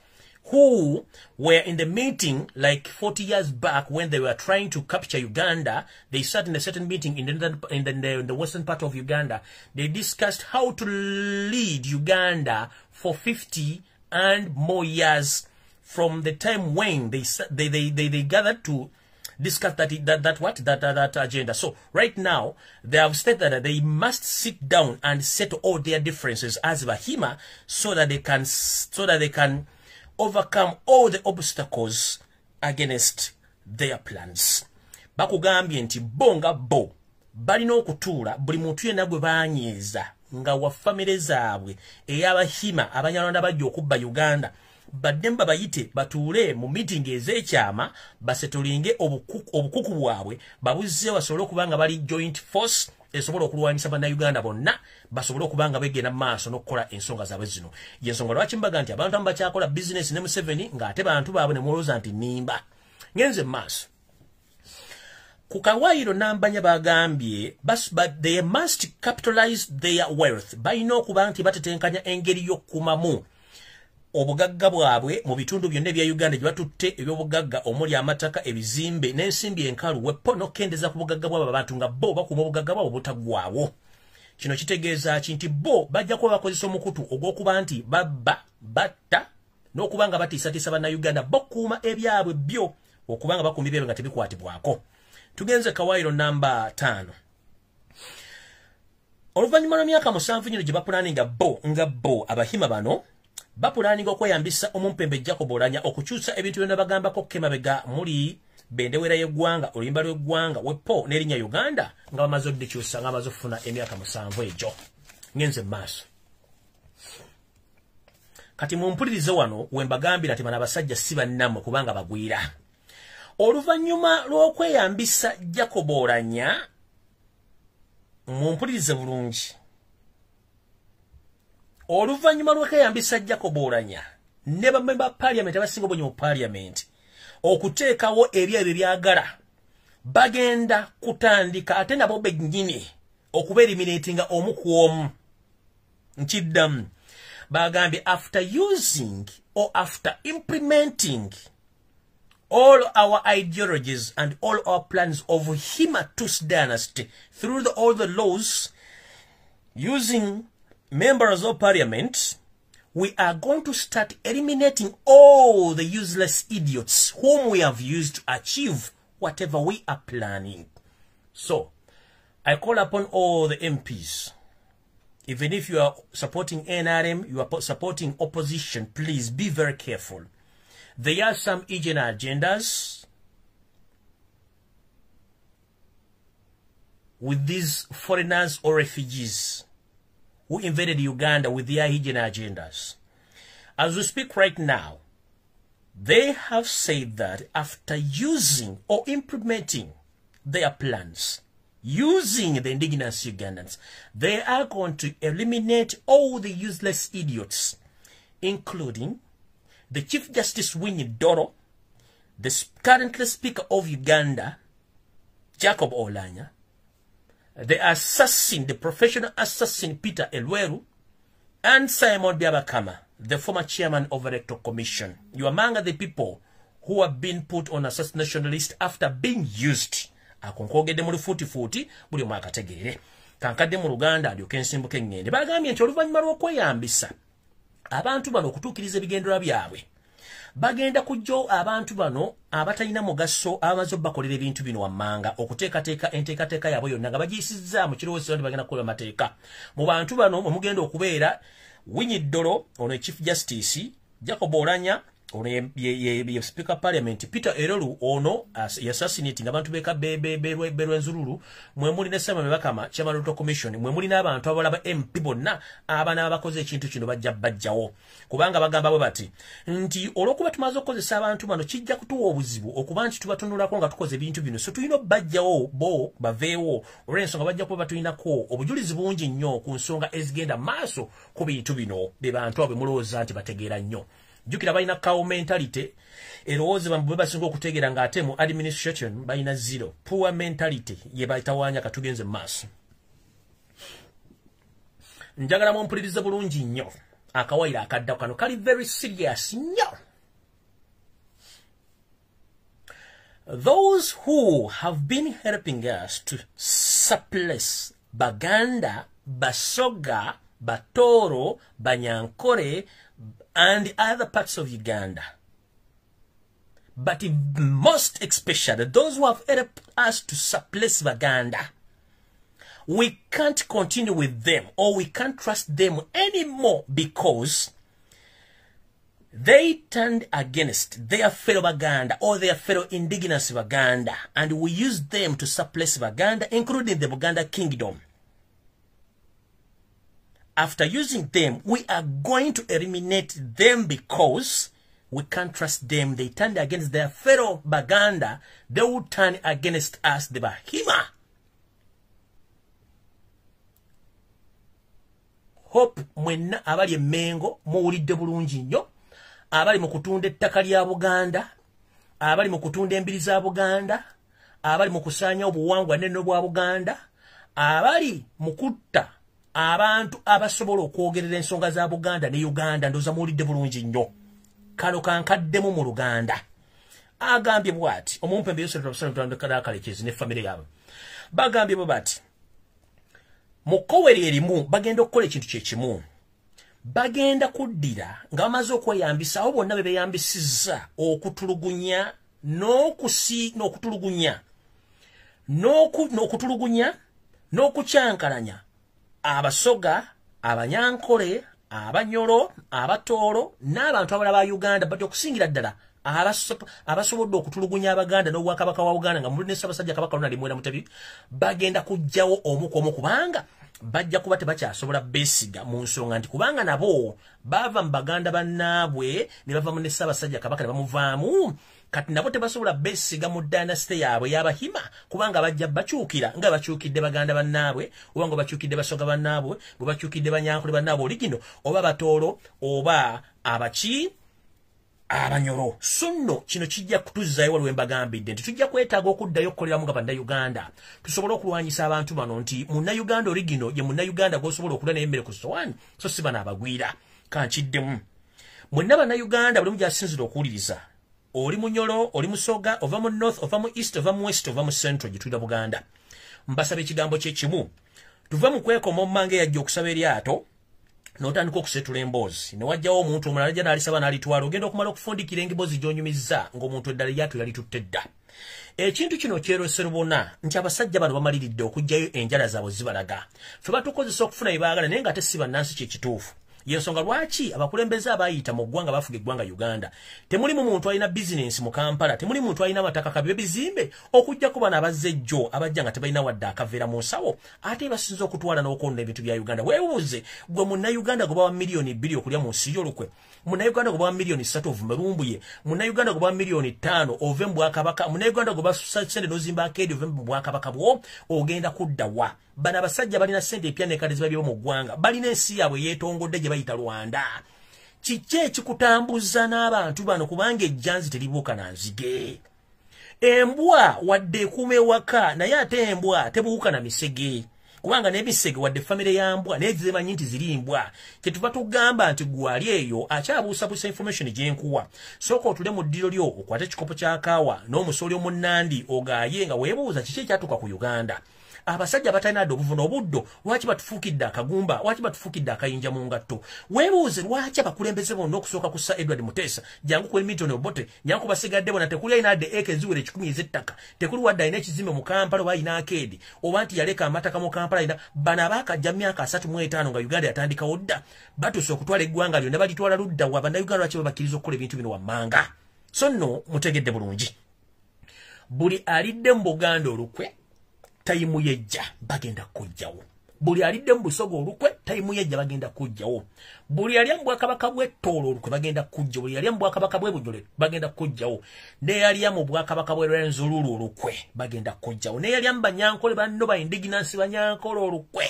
who were in the meeting like 40 years back when they were trying to capture Uganda. They sat in a certain meeting in the western part of Uganda. They discussed how to lead Uganda for 50 and more years from the time when they gathered to discuss that that that what that, that that agenda. So right now they have stated that they must sit down and settle all their differences as Bahima so that they can overcome all the obstacles against their plans. Bakugambye nti bo nga bo balina okutuula, buli muntu yenna gwe banyiiza nga wa famire zaabwe ey'Abahima Abanyarwanda bajja okubba Uganda, baddemu babayite batuule mu meeting ez'ekyama, basettlinge obukuku bwabwe, babuzze basobole okuba nga bali joint force. esobola okulwanyisa bannayuganda bonna basobole okuba nga begenda mu maaso n'okukola ensonga zaabwe zino. Yensonga lwaki mbaga nti abantu abamu bakyakola bizinesi ne Museveni ng'ate bantu baabwe ne mulowooza nti nnimba. Ngenze mu maaso. Ku kawaayiro nambanya bagambye they must capitalize their wealth. Balina okuba nti batetenkanya engeri y'okukumamu obugagga bwabwe mu bitundu byonna ebya Uganda gye batutte ebyobugagga omuli amataka, ebizimbe n'ensimbi enkalu, wepo n'okukendeza ku bugagga bw'abo abantu nga bo bakuuma obugagga bwabwe butaggwaawo. Kino kitegeeza ki? Nti bo bajja kuba bakozesa omukutu ogw'okuba nti babba, batta n'okuba nga batiisatiisa bannayuganda bokuuma ebyabwe byo okuba nga bakuuma ebyabwe nga tebikwatibwako. Tugenze kawaayiro namba 5. Oluvannyuma lw'emyaka 7 gino gye bapulaninga bo nga bo Abahima bano bapulaninga okweyambisa omumpembe Jacob Oulanyah okukyusa ebintu byonna bagambako kemabega muli bendewera y'eggwanga, oluyimba lw'eggwanga, wepo n'erinnya Uganda nga bamaze oddikyusa nga bamaze okufuna emyaka 7 egyo. Ngenze mu maaso. Kati mumpulirize wano we mbagambira nti bano abasajja si bannammwe kubanga bagwira. Oluvannyuma lw'okweyambisa Jacob Oulanyah, mumpulirize bulungi. Oluvannyuma lw'okweyambisa Jacob Oulanyah ne bamemba parliament abasinga obungi mu parliament okuteekawo ebyebyo byagala, bagenda kutandika ate nabo bennyini okuba eliminatinga omu ku omu. Nkiddamu, bagambye after using or after implementing all our ideologies and all our plans of Hima Tutsi dynasty through all the laws using members of parliament, we are going to start eliminating all the useless idiots whom we have used to achieve whatever we are planning. So, I call upon all the MPs. Even if you are supporting NRM, you are supporting opposition, please be very careful. There are some hidden agendas with these foreigners or refugees who invaded Uganda with their hidden agendas. As we speak right now, they have said that after using or implementing their plans, using the indigenous Ugandans, they are going to eliminate all the useless idiots, including the Chief Justice Winnie Doro, the currently Speaker of Uganda, Jacob Oulanyah, the assassin, the professional assassin Peter Elweru, and Simon Byabakama, the former chairman of the Electoral Commission. You are among the people who have been put on assassination list after being used. Akonkwogedde mu lufuutifuuti buli omu akategeere. Kankadde mu Luganda alyoke ensimbuke ŋŋende. Bagambye nti oluvannyuma lw'okweyambisa abantu bano okutuukiriza ebigendererwa byabwe, bagenda kujja abantu bano abatalina mugaso abamaze obbakolera ebintu bino wammanga okuteekateeka enteekateeka yaabwe yonna nga bagiyisizza mu kirowoozo nti bagenda kukola amateeka. Mu bantu bano mwe mugenda okubeera Winnie Doro, ono Chief Justice, Jacob Oulanyah, ono ye Speaker Parliament, Peter Elweru, ono assassinating abantu beka Berwenzururu, mwe muli ne Simon Byabakama, Chairman of the Commission, mwe muli n'abantu abalala MP bonna abana abakoze ekintu kino bajja bajjawo. Kubanga bagamba bwe bati nti olw'okuba tumaze okukozesa abantu bano kijja kutuwa obuzibu okuba nti tubatunulako nga tukoze ebintu bino, so tulina obbajjawo bo baveewo olw'ensonga bajja kuba batulinako obujulizi bungi nnyo ku nsonga ezigenda maaso ku bintu bino. Be bantu abo mulowooza nti bategeera nnyo. Jjukira balina cow mentality, erowooza bwe basinga okutegeera ng'ate mu administration balina zero. Poor mentality ye bayitawaanya. Katugenze mu maaso. Njagala mumpulirize bulungi nnyo. Akawaayiro akadda kano kali very serious nnyo. Those who have been helping us to suppress Baganda, Basoga, Batoro, Banyankore, and other parts of Uganda, but most especially those who have helped us to suppress Baganda, we can't continue with them or we can't trust them anymore because they turned against their fellow Baganda or their fellow indigenous Baganda, and we used them to suppress Baganda, including the Buganda Kingdom. After using them, we are going to eliminate them because we can't trust them. They turned against their fellow Baganda. They will turn against us, the Bahima. Hope mwenna abali emmengo muwulidde bulungi nnyo, abali mu kutunda ettaka lya Buganda, abali mu kutunda embiri za Buganda, abali mu kusaanya obuwangwa n'ennono bwa Buganda, abali mu kutta abantu abasobola okwogerera ensonga za Buganda ne Uganda. Ndowooza muwulidde bulungi nnyo. Kano kankaddemu mu Luganda. Agambye bw'ati omumpembe Yosef ne famire yaabwe bagambye bwe bati mu kkoweri erimu bagenda okukola ekintu kye kimu. Bagenda kuddira nga bamaze okweyambisa abo bonna be beeyambisizza okutulugunya n'okukyankalanya Abasoga, Abanyankole, Abanyoro, Abatooro n'abantu abalala ba Uganda, bati okusingira ddala abasobodde okutulugunya Abaganda n'Obwakabaka wa Buganda nga muli ne Ssaabasajja Kabaka Ronald Muwenda Mutebi, bagenda kuggyawo omu ku omu, kubanga bajja kuba tebakyasobola beesiga mu nsonga nti kubanga nabo baava mu Baganda bannaabwe ne bava mu ne Ssaabasajja Kabaka ne bamuvaamu. Kati nabo tebasobola beesiga mu dynasty yaabwe y'Abahima, kubanga bajja bakyukira nga bakyukidde Baganda bannaabwe, oba nga bakyukidde Basoga bannaabwe, bwe bakyukidde Banyankole bannaabwe oligino, oba Batooro, oba abaki Abanyoro. So nno kino kijja kutuzzaayo waliwo embagambidde nti tujja kwetaaga okuddayo okukoleramu nga Bannayuganda tusobole okulwanyisa abantu bano, nti Munnayuganda oligino ye Munnayuganda gw'osobola okulya naye emmere ku ssowaani, so si bano abagwira. Kankiddemu mwenna Bannayuganda buli omu gy'asinzira okuwuliriza, oli Munyoro, oli Musoga, ova mu North, ova mu East, ova mu West, ova mu Central gye tulina Buganda, mbasaba ekigambo kye kimu, tuve mu kwekoma ommange eyajja okusaba eryato n'otandika okusetula emboozi ne wajjawo omuntu omulala ajja n'alisaba n'alitwala, ogenda okumala okufundikira emboozi gy'onyumizza ng'omuntu eddala eryato yalitutte dda. Ekintu kino kyerose lubona nti abasajja bano bamaliridde okuggyayo enjala zaabwe zibalaga. Ffe batukozesa okufuna bye baagala, naye nga ate si bannansi kye kituufu. Yensonga lwaki abakulembeze abayita mu ggwanga bafuga eggwanga Uganda, temulimu muntu alina bizinensi mu Kampala, temuli muntu alina amataka kabibe bizimbe, okuggyako bano abazze ejjo abajja nga tebalina wadde akaveera mu nsawo, ate basinze okutwala n'okwonona ebintu bya Uganda. Weebuuze gwe Munnayuganda gwe bawa 2 miliyoni okulya mu nsi y'olukwe, Munnayuganda gwe bawa 3 miliyoni ove Merumbuye, Munnayuganda gwe bawa 5 miliyoni ove mu Bwakabaka, Munnayuganda gwe basusa ssente n'ozimba akeedi ove mu Bwakabaka bwo, ogenda kudda wa? Bano abasajja balina ssente empya n'enkadde zibabyewo mu ggwanga, balina ensi yaabwe yeetongodde gye bayita Rwanda. Kiki ekikutambuza n'abantu bano? Kubanga ejjanzi teribuuka na nzige. Embwa wadde ekuuma ewaka, naye ate embwa tebuuka na misege, kubanga n'emisege wadde famire ya mbwa naye zimanyi nti ziri mbwa. Kyetuva tugamba nti gwali eyo akyabuusabuusa information gye nkuwa, sooka otule mu ddiro lyo okwate ekikopo kya kaawa n'omusooli omunnandi ogaaye nga weebuuza kiki ekyatuuka ku Uganda. Abasajja batalina dde obuvuno obuddo, lwaki batufuukidde akagumba, lwaki batufuukidde akayinja mu ngatto? Weebuuze lwaki abakulembeze bonna okusooka ku Sir Edward Mutesa, jangu ku Milton Obote, jangu ku basigadde bonna, tekuli alina dde eka eziwera 1,000 ez'ettaka, tekuli wadde alina ekizimbe mu Kampala oba alina akeedi, oba nti yaleka amataka mu Kampala alina. Bano abaakajja myaka 35 nga Uganda yatandikawo dda, batuuse okutwala eggwanga lyonna balitwala ludda wa? Bannayuganda lwaki babakkiriza okukola ebintu bino wammanga? So nno mutegedde bulungi, buli alidde mu Buganda olukwe tayimu yejja bagenda kujjawo, buli alidde mu Busoga olukwe tayimu yejja bagenda kujjawo, buli alya mu Bwakabaka bw'e Tooro olukwe bagenda kujjawo, buli alya mu Bwakabaka bw'e Bunyole bagenda kujjawo, n'eyalya mu Bwakabaka bw'e Rwenzururu olukwe bagenda kujjawo, n'eyalya mu Banyankole banno ba indigenous Banyankole olukwe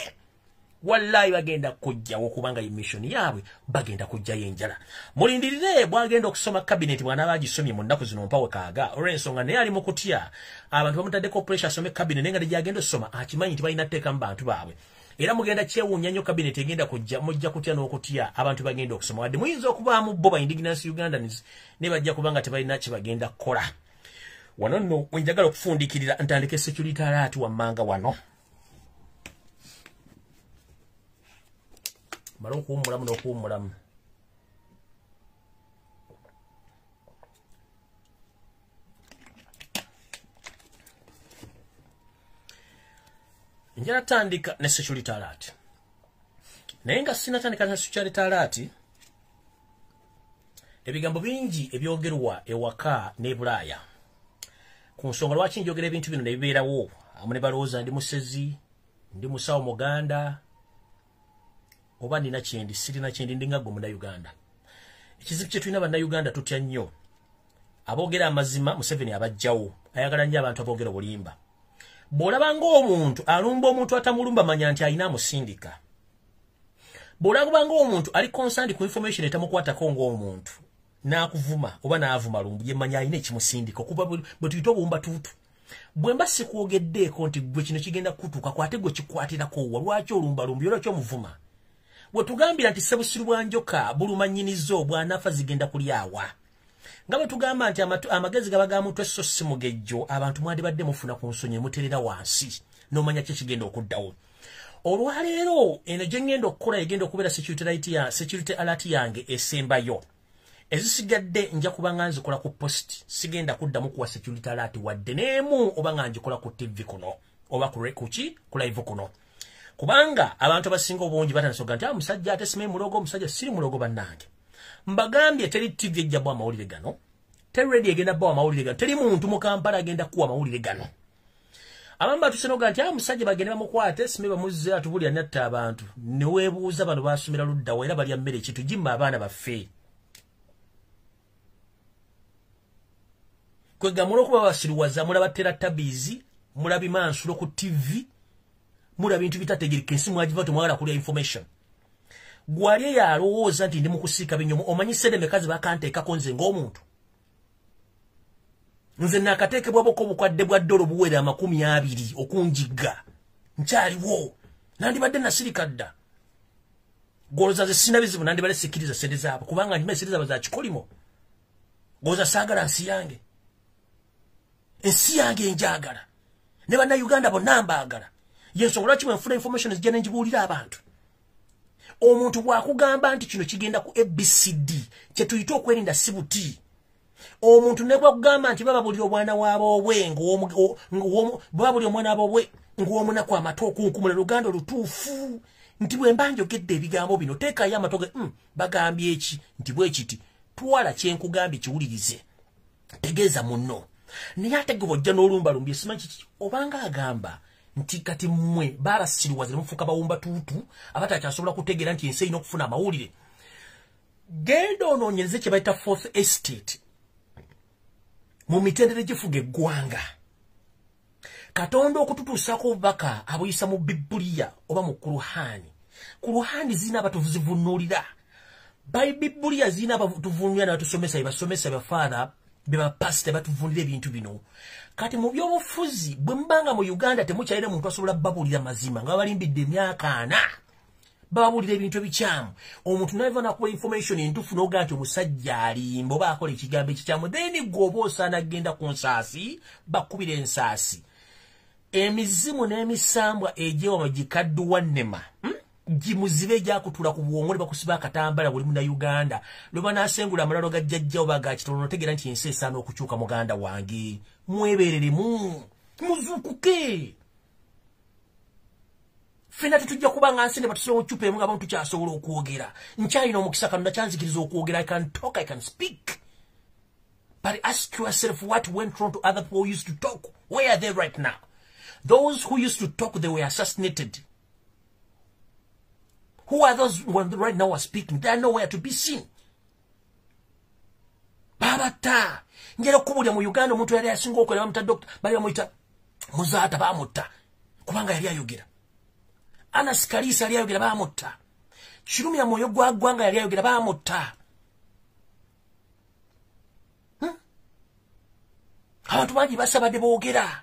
wallahi bagenda kujjawo, kubanga ye mission yaabwe bagenda kujjayo enjala. Mulindirire bwagenda okusoma cabinet bw'anaaba agisomye mu nnaku zino mpawe kaaga, olw'ensonga naye ali mu kutya abantu bamutaddeko pressure asome cabinet, naye nga gyagenda osoma akimanyi nti balina tteeka mu bantu baabwe. Era mugenda kyewuunya nnyo cabinet egenda kujja, mujja kutya n'okutya abantu bagenda okusoma, wadde muyinza okubaamu bo ba indigenous Ugandans ne bajja kubanga tebalina kye bagenda kukola. Wano nno we njagala okufundikirira ntandike security alert wammanga wano. Mala okuwummulamu n'okuwummulamu. Njala tandika ne security alert. Naye nga sinatandika ne security alert, ebigambo bingi ebyogerwa ewaka ne Bulaaya. Ku nsonga lwaki njogera ebintu bino ne bibeerawo, amu ne balowooza ndi musezi, ndi musawo Muganda, oba nina kyendi, sirina kyendi, ndi nga ggwe Munnayuganda. Ekizibu kye tulina Bannayuganda tutya nnyo. Aboogera amazima Museveni abajjawo, ayagala nnyo abantu aboogera obulimba. Bw'olaba ng'omuntu alumba omuntu atamulumba, manya nti alina amusindika. Bw'olaba ng'omuntu ali concerned ku information etamukwatako ng'omuntu, n'akuvuma oba n'avuma Lumbuye, manya alina ekimusindika, okuva bwe tuyita obuwumba tuutu. Bwe mba sikuwogeddeeko nti gwe kino kigenda kutuukako, ate gwe kikwatirako wa? Lwaki olumba Lumbuye? Lwaki omuvuma? Bwe tugambira nti ssebusiru bwa njoka buluma nnyinizo, bw'anaafa zigenda kulyawa. Nga bwe tugamba nti amagezi gaba ga mutwe so si mugejjo, abantu mwandibadde mufuna ku nsonyi muterera wansi n'omanya ki ekigenda okuddawo. Olwaleero eno gye ŋŋenda okukola egenda okubeera security alert yange esembayo. Ezisigadde nja kuba nga nzikola ku post, sigenda kuddamu kuwa security alert wadde n'emu oba nga ngikola ku TV kuno oba ku live kuno. Kubanga abantu abasinga obungi batandise okuga nti musajja ate simanyi mulogo, omusajja siri mulogo bannange. Mbagambye teri TV ejja bwa amawulire gano, teri radio egenda bwa amawulire gano, teri muntu mu Kampala agenda kuwa amawulire gano. Abamu batuuse n'okuga nti musajja bagende bamukwate, simanyi bamuzze atubulira natta abantu. Ne weebuuza bano baasomera ludda wa era balya mmere ki? Tugimma abaana baffe. Kwegamula okuba basiriwaza, mulaba teratabizi, mulaba mansulo ku TV, mulaba bintu bitategeereka, ensi mwagiva temwagala kulya information. Gwali eyo alowooza nti ndi mu kusiika binyomo, omanyi ssente mmeka ze bakanteekako nze ng'omuntu? Nze naakateekebwa boko obukadde bwa ddoola obuwera 20 okunjigga. Nkyaliwo. Nandibadde nasirika dda. Gw'olowooza nze sirina bizibu, nandibadde sikkiriza ssente zaabwe kubanga nkimanyi ssente zaabwe za kikolimo. Gw'olowooza saagala nsi yange? Ensi yange njagala. Ne bannayuganda bonna mbaagala. Y'ensonga lwaki bwe nfuna information zijja ne ngibuulira abantu. Omuntu bw'akugamba nti kino kigenda ku ABCD, kye tuyita okwerinda si buti. Omuntu ne bw'akugamba nti bababuulira omwana waabwe bababuulira omwana waabwe ng'omunaku amatu okunkumula Luganda olutuufu nti bwe mba njogedde ebigambo bino teekayo amatu ge bagambye eki nti bwe kiti, twala kye nkugambye kiwulirize, tegeeza munno. Naye ate gwe bw'ojja n'olumbalumbye simanyi kiki, obanga agamba nti kati mmwe baabasiriwaza ne mufuuka bawumba tuutu abatakyasobola kutegeera nti ensi erina okufuna amawulire. Genda onoonyereze kye bayita fourth estate mu mitendera egifuga eggwanga. Katonda okututuusaako obubaka abuyisa mu Bibbuliya oba mu Kuluhaani. Kuluhaani zirina abatuzivunuulira. Bibbuliya zirina abatuvuunulira n'abatusomesa, bebasomesa, bafaatha, bebapasita batuvunira ebintu bino. Kati mu byobufuzi bwe mubanga mu Uganda temukyalina muntu asobola babuulira mazima, nga babalimbidde emyaka 40 bababuulira ebintu ebikyamu. Omuntu nava nakuwa information entuufu n'ogaa nti omusajja alimba oba akola ekigambo ekikyamu, then gwe oba osaana kugenda ku nsaasi bakubira ensaasi. Emizimu n'emisambwa egyewama gikadduwa nnema gimuzibe egyakutula ku bwongo ne bakusiba akatambala buli munnayuganda. Lwe banaasengula amalalo ga jjajja oba ga kitono otegeera nti ensi esaana okukyuka. Muganda wange, mwebereremu, muzuukuke. Ffenna tetujja kuba nga nsi ne batusula mu ccupa emu nga abantu tukyasobola okwogera. Nkyalina omukisa, Katonda kyanzikiriza okwogera. I can talk, I can speak. But ask yourself what went wrong to other people who used to talk. Where are they right now? Those who used to talk, they were assassinated. Who are those who right now are speaking? They are nowhere to be seen. Babatta. Njagala okukubulira, mu Uganda omuntu yali asinga okwogera bamuta doctor, bali bamuyita Muzaata, bamutta kubanga yali ayogera. Anas Kalisa yali ayogera, bamutta. Kirumira Mwoyo gwa Ggwanga yali ayogera, bamutta. Abantu bangi basabadde boogera.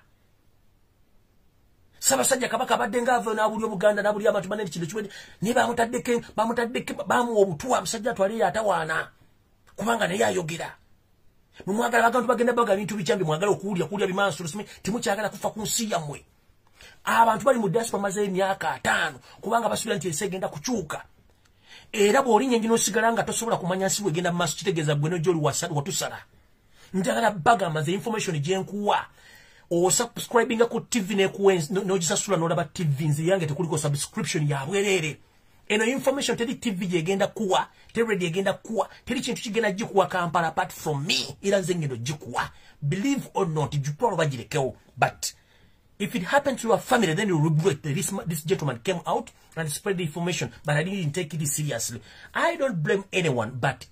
Ssaabasajja Kabaka abadde ng'ava n'abulya Obuganda n'abulya abantu banene kino kiwedde, naye bamutaddeko bamuwa obutwa, musajja atwale atawaana kubanga naye ayogera. Mumwagala abantu bagenda baga bintu bikyambi, mwagala okuwulya kulya bimansulo, temukyagala kufa ku nsi yammwe. Abantu bali mu diaspora bamazeyo emyaka 50 kubanga basuubira nti ensi egenda kukyuka. Era bw'olinnya engi n'osigala nga tosobola kumanya nsi bw'egenda mu maaso, kitegeeza gwe n'ojja oli watusala. Njagala bagamba nze information gye nkuwa, osubscribinga ku TV n'ogisasula n'olaba TV, nze yange tekuliko subscription ya bwereere. Eno information teri TV gyegenda kuwa, teri radio egenda kuwa, teri kintu kigenda gikuwa Kampala apart from me. Era nze ngendo gikuwa, believe or not, gitwala oba girekewo. But if it happened to your family, then you regret that this gentleman came out and spread the information, but I didn't take it seriously. I don't blame anyone, but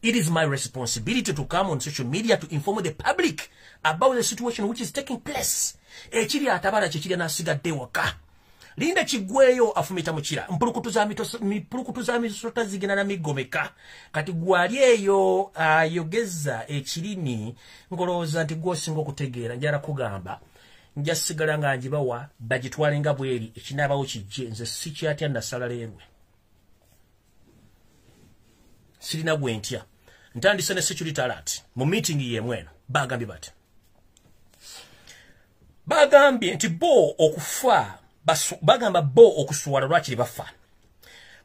it is my responsibility to come on social media to inform the public about the situation which is taking place. Ekiri atabala kyekiri n'asigadde waka. Linda kiggweyo afumita mukira. Mpulukutu za misota zigenda na migomeka. Kati gwali eyo ayogeza ekirimi ngolowooza nti gw'osinga okutegeera. Njala kugamba nja sigala nga njibawa bagitwale nga bweri, ekinaabawo kijje. Nze sikyatya, nasala leerwe, sirina gwe ntya. Ntandise ne security alert. Mu meeting yemu eno bagambye bati, bagambye nti bo okufa, bagamba bo okuswala lwakiri bafa.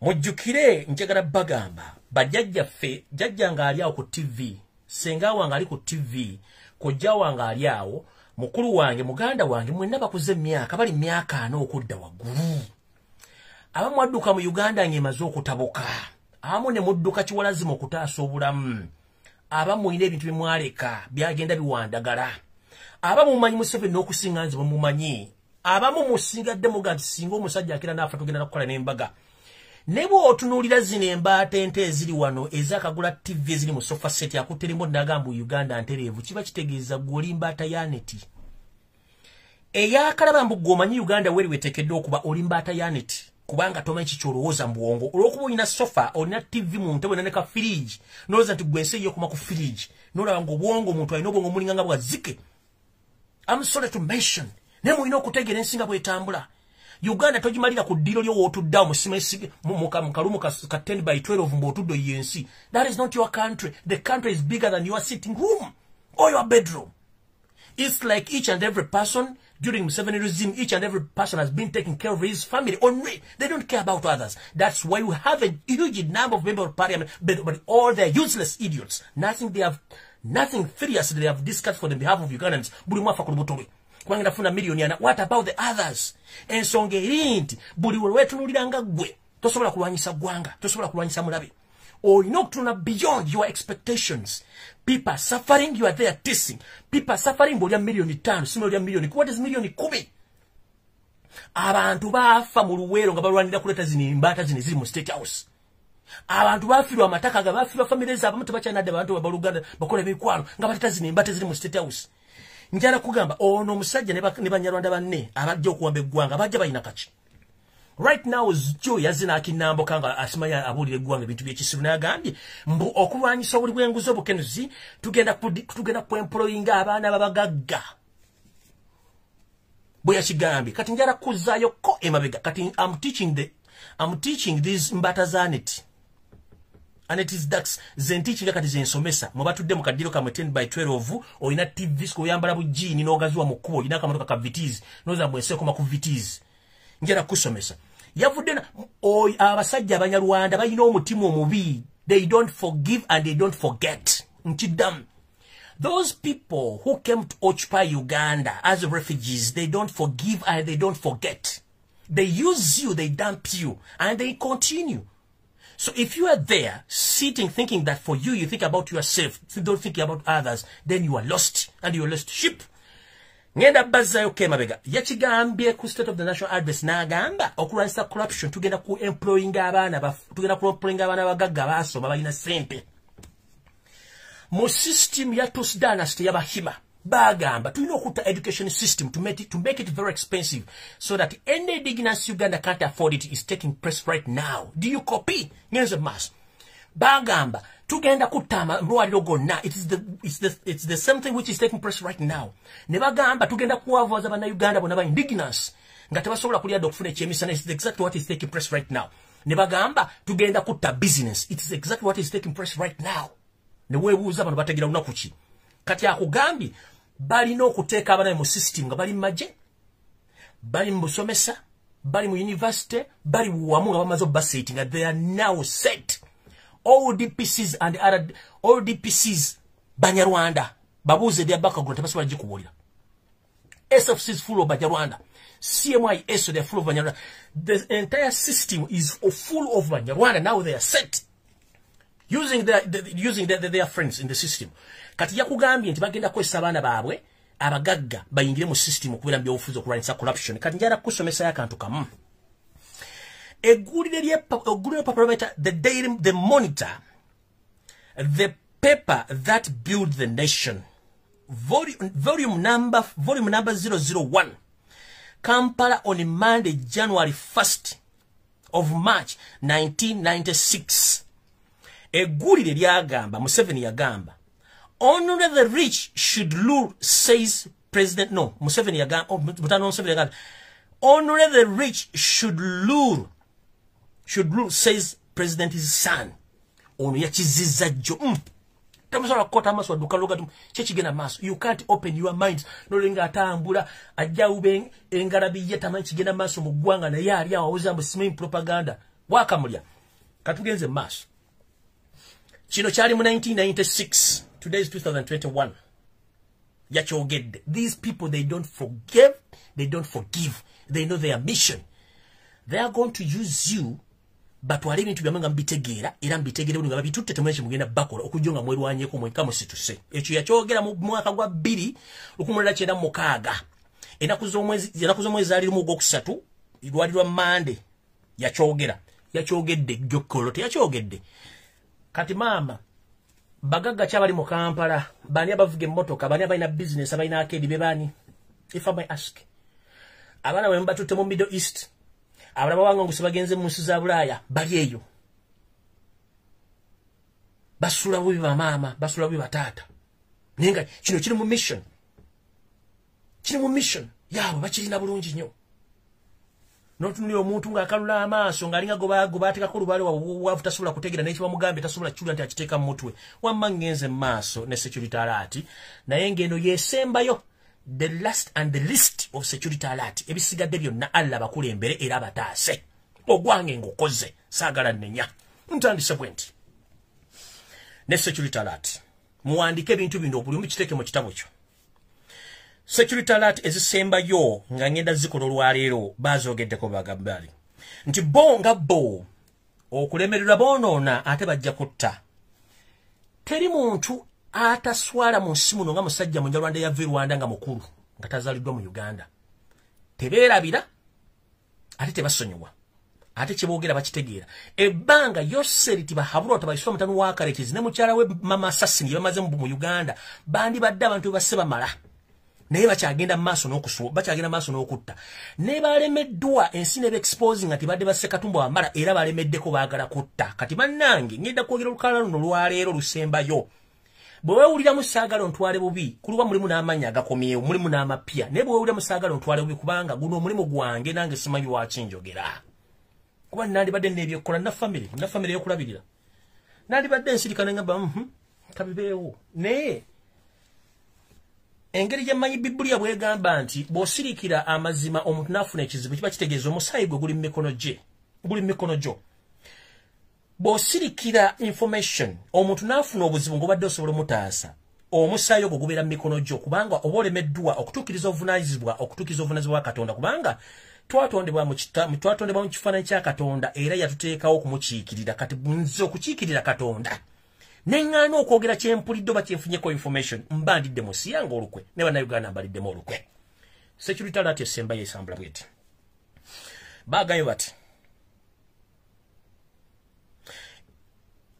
Mujjukire, njagala bagamba bajjajjaffe, jjajja ng'ali awo ku TV, senga wange ali ku TV, kojja wange ali awo, mukulu wange, muganda wange, mwenna bakuze emyaka, bali myaka 40 okudda waggulu. Abamu adduka mu Uganda ng'emaze okutabuka, abamu ne mudduka kiwalazimu okutaasa obulamu, abamu mulina ebintu bye mwaleka byagenda biwandagala, abamu mumanyi Museveni n'okusinga nze bwemumanyi, abamu musingadde muga nti singa omusajja akira n'afa tugenda nakukola n'embaga. Ne bw'otunuulira zino embaata ente eziri wano ezakagula TV eziri mu sofa set akutterimu nagamba Uganda ntereevu, kiba kitegeeza gwe oli mbaata ya neti eyakalaba mbu gwe omanyi Uganda weri weteekeddwa okuba. Oli mbaata ya neti kubanga tomanyi kikyolowooza mu bwongo. Olw'okuba olina sofa, olina TV mu ntebe, olina ne ka firiji, nolowooza nti gwe ensi eyokoma ku firiji, nolaba ng'obwongo, omuntu alina obwongo mulinga nga bwazike. I'm sorry to mention, naye mulina okutegeera ensi nga bwetambula. Uganda togimalira ku ddiiro lyo wootudde awo mu kalumu ka 10 by 12 mbw'otudde yensi. That is not your country. The country is bigger than your sitting room or your bedroom. It's like each and every person during Museveni regime, each and every person has been taking care of his family only. They don't care about others. That's why we have a huge number of members of parliament, but all they're useless idiots. Nothing they have, nothing serious they have discussed for the behalf of Ugandans. Buli mwafa ku lubuto lwe. Kubanga nafuna miliyoni 4. What about the others? Ensonga eri nti buli we weetunuulira nga ggwe tosobola kulwanyisa ggwanga, tosobola kulwanyisa mulabe. Olina okutunula beyond your expectations. People are suffering, you are there teasing. People are suffering, bw'olya miliyoni 5, sima olya miliyoni, what is miliyoni 10? Abantu baafa mu Luweero nga balwanira kuleeta zino embaata zino eziri mu State House. Abantu bafiirwa amataka ga bafiirwa famire zaabwe, abamu tebakyanadde, abantu baluganda bakola emikwano nga baleeta zino embaata eziri mu State House. Njala kugamba ono omusajja ne Banyarwanda banne abajja okuwamba eggwanga bajja balina kaki. Right now jo yazina akinamboka nga asimanya abuulira eggwanga ebintu byekisiru, n'agambye mbu okulwanyisa obuli bw'enguzi, obukenuzi, tugenda kuemployinga abaana babagagga. Bwe yakigambye, kati njala kuzzaayo ko emabega. Kati I'm teaching these mbata za net and it is ducks ze nteachinga, kati zensomesa mwe batudde mu kaddiro kamwe 10 by 12, olina TV, oyambala bujiini n'ogaziwa mu kkubo, olina akamotoka ka Vitz, noza bwensi ekoma ku Vitz. Njala kusomesa yavudde abasajja Abanyarwanda balina omutima omubi. They don't forgive and they don't forget. Nkiddamu, those people who came to occupy Uganda as refugees, they don't forgive and they don't forget. They use you, they dump you, and they continue. So if you are there sitting thinking that for you, you think about yourself, you don't think about others, then you are lost and you are lost sheep. Ngenda bazzayo ke mabega. Yakigambye ku State of the National Address n'agamba okulwanyisa corruption tugenda ku employing abaana, tugenda ku employing abaana bagagga baasoma balina ssente. Mu system ya Tutsi dynasty y'Abahima bagamba tulina okutta education system to make it very expensive so that any indigenous Uganda can't afford it. Is taking place right now. Do you copy? Ngenze maaso. Bagamba tugenda kutta amalwaliro gonna. It's the same thing which is taking place right now. Ne bagamba tugenda kuwavaza Bannayuganda bonna ba indigenous nga tebasobola kulya dde okufuna ekyemisana. It's exactly what is taking place right now. Ne bagamba tugenda kutta business. It is exactly what is taking place right now. Ne weebuuza bano bategeera lunaku ki? Kati akugambye balina okuteeka abaana mu system nga bali mu magye, bali mu busomesa, bali mu university, bali wamu nga bamaze obaseeti nga they are now set. All DPCs and other all DPCs Banyarwanda, babuuze their background, tebasobola gikubuulira. SFC is full of Banyarwanda. CMIS, they are full of Banyarwanda. The entire system is full of Banyarwanda. Now they are set using their friends in the system. Kati yakugambye nti bagenda kukozesa abaana baabwe abagagga bayingire mu system okubeera mu byobufuzi okulwanyisa corruption. Kati njala kusomesayo akantu kamu. Eggulire ly'epapula bayita the Daily, the Monitor, the paper that built the nation, volume number 001, Kampala on Monday, January 1st of March 1996. Eggulire lyagamba, Museveni yagamba, "Only the rich should rule," says President. No, Museveni yagamba, oh, Mutano Museveni yagamba, "Only the rich should rule, says president's son." Ono yakizizza jjo. Temusobola kukota amaaso wadduka loga kyekigenda maaso. You can't open your minds. Nolenga atambula ajja ube engalabi ye, tamanyi kigenda maaso mu ggwanga, naye ali awo awoza mbu simanyi propaganda wakamulya. Katugenze mu maaso. Kino kyali mu 1996. Today is 2021. Yakyogedde. These people, they don't forgive, they don't forgive. They know their mission. They are going to use you, batwale ebintu byammwe nga mubitegeera, era mubitegeere buli nga babitutte, temulina kyemugenda bakola okujja nga mwerwanyeko mwenka musituse. Ekyo yakyogera mu mwaka gwa 2096, ennaku z'omwezi zaali 1 ogwokusatu, lwali lwa Mande. Yakyogera, yakyogedde jjokkolo, teyakyogedde. Kati maama, bagagga kyabali mu Kampala, bani abavuga emmotoka, bani abalina bizinesi, abalina arcade, be bani? If I may ask, abaana bwe mubatutte mu Middle East, abalala bawanganguse bagenze mu nsi za Bulaaya, bali eyo basula bubi bamaama, basula bubi bataata. Naye nga kino kiri mu mission, kiri mu mission yaabwe, bakirina bulungi nnyo. Notunulira omuntu ng'akalula amaaso ng'alinga gwe baateekako olubaale wavu, tasobola kutegeera, naye kibamugambye tasobola kiwulira nti akiteeka mu mutwe. Wamma ngenze mu maaso ne security alert, naye ng'eno yesembayo, the last and the list of security alert. Ebisigadde byonna, Allah bakulembere era abataase. Ogwange ng'okoze, saagala nnenya. Ntandise bwe nti ne security alert. Muwandike ebintu bino, buli omu kiteeke mu kitabo kyo. Security alert ezisembayo nga ngenda zikola olwaleero, bazoogeddeko, bagambali nti bo nga bo okulemererwa boonoona, ate bajja kutta. Teri muntu ataswala mu nsi muno nga musajja Munyarwanda yava e Rwanda nga mukulu, nga tazaaliddwa mu Uganda. Tebeerabira ate tebasonyiwa, ate kyeboogera bakitegeera. Ebbanga Yoseri Tibahabulwa Tabaiswa mutanu wa Karekezi ne mukyala we Mama Assassin bamaze mu Uganda, bandibadde abantu basse bamala, naye bakyagenda maaso n'okusuwa, bakyagenda maaso n'okutta. Ne balemeddwa ensi ne exposing nga tibadde basse Katumba Wamala, era balemeddeko, baagala kutta. Kati bannange, ngenda kwogera olukala luno lwaleero lusembayo. Bwe weewuliramu saagala ontwale bubi, kuluba mulimu n'amannya agakomyewo, mulimu n'amapya. Naye bwe weewuliramu saagala ontwale bubi, kubanga guno omulimu gwange, nange simanyi lwaki njogera, kuba nandibadde n'ebyokukola na family, na family ey'okulabirira, nandibadde nsirika nengamba kabibeewo. Naye engeri gye mmanyi Bibuliya bwegamba nti bw'osirikira amazima omuntu n'afuna ekizibu, kiba kitegeeza omusaayi gwe guli mu mikono gye, guli mu mikono gyo. Bw'osirikira information omuntu n'afuna obuzibu ng'obadde osobola omutaasa, omusaayi ogwo gubeera mu mikono gyo, kubanga oba olemeddwa okutuukiriza obuvunaanyizibwa bwa Katonda, kubanga twatondebwa mu kifaananyi kya Katonda, era yatuteekawo okumukiikirira. Kati nze okukiikirira Katonda neŋŋaana okwogera kyempulidde oba kyenfunyeko information, mba ndidde mu nsi yange olukwe ne Bannayuganda mbaliddemu olukwe. Security alert esembayo esambula bweti. Baagayo bati,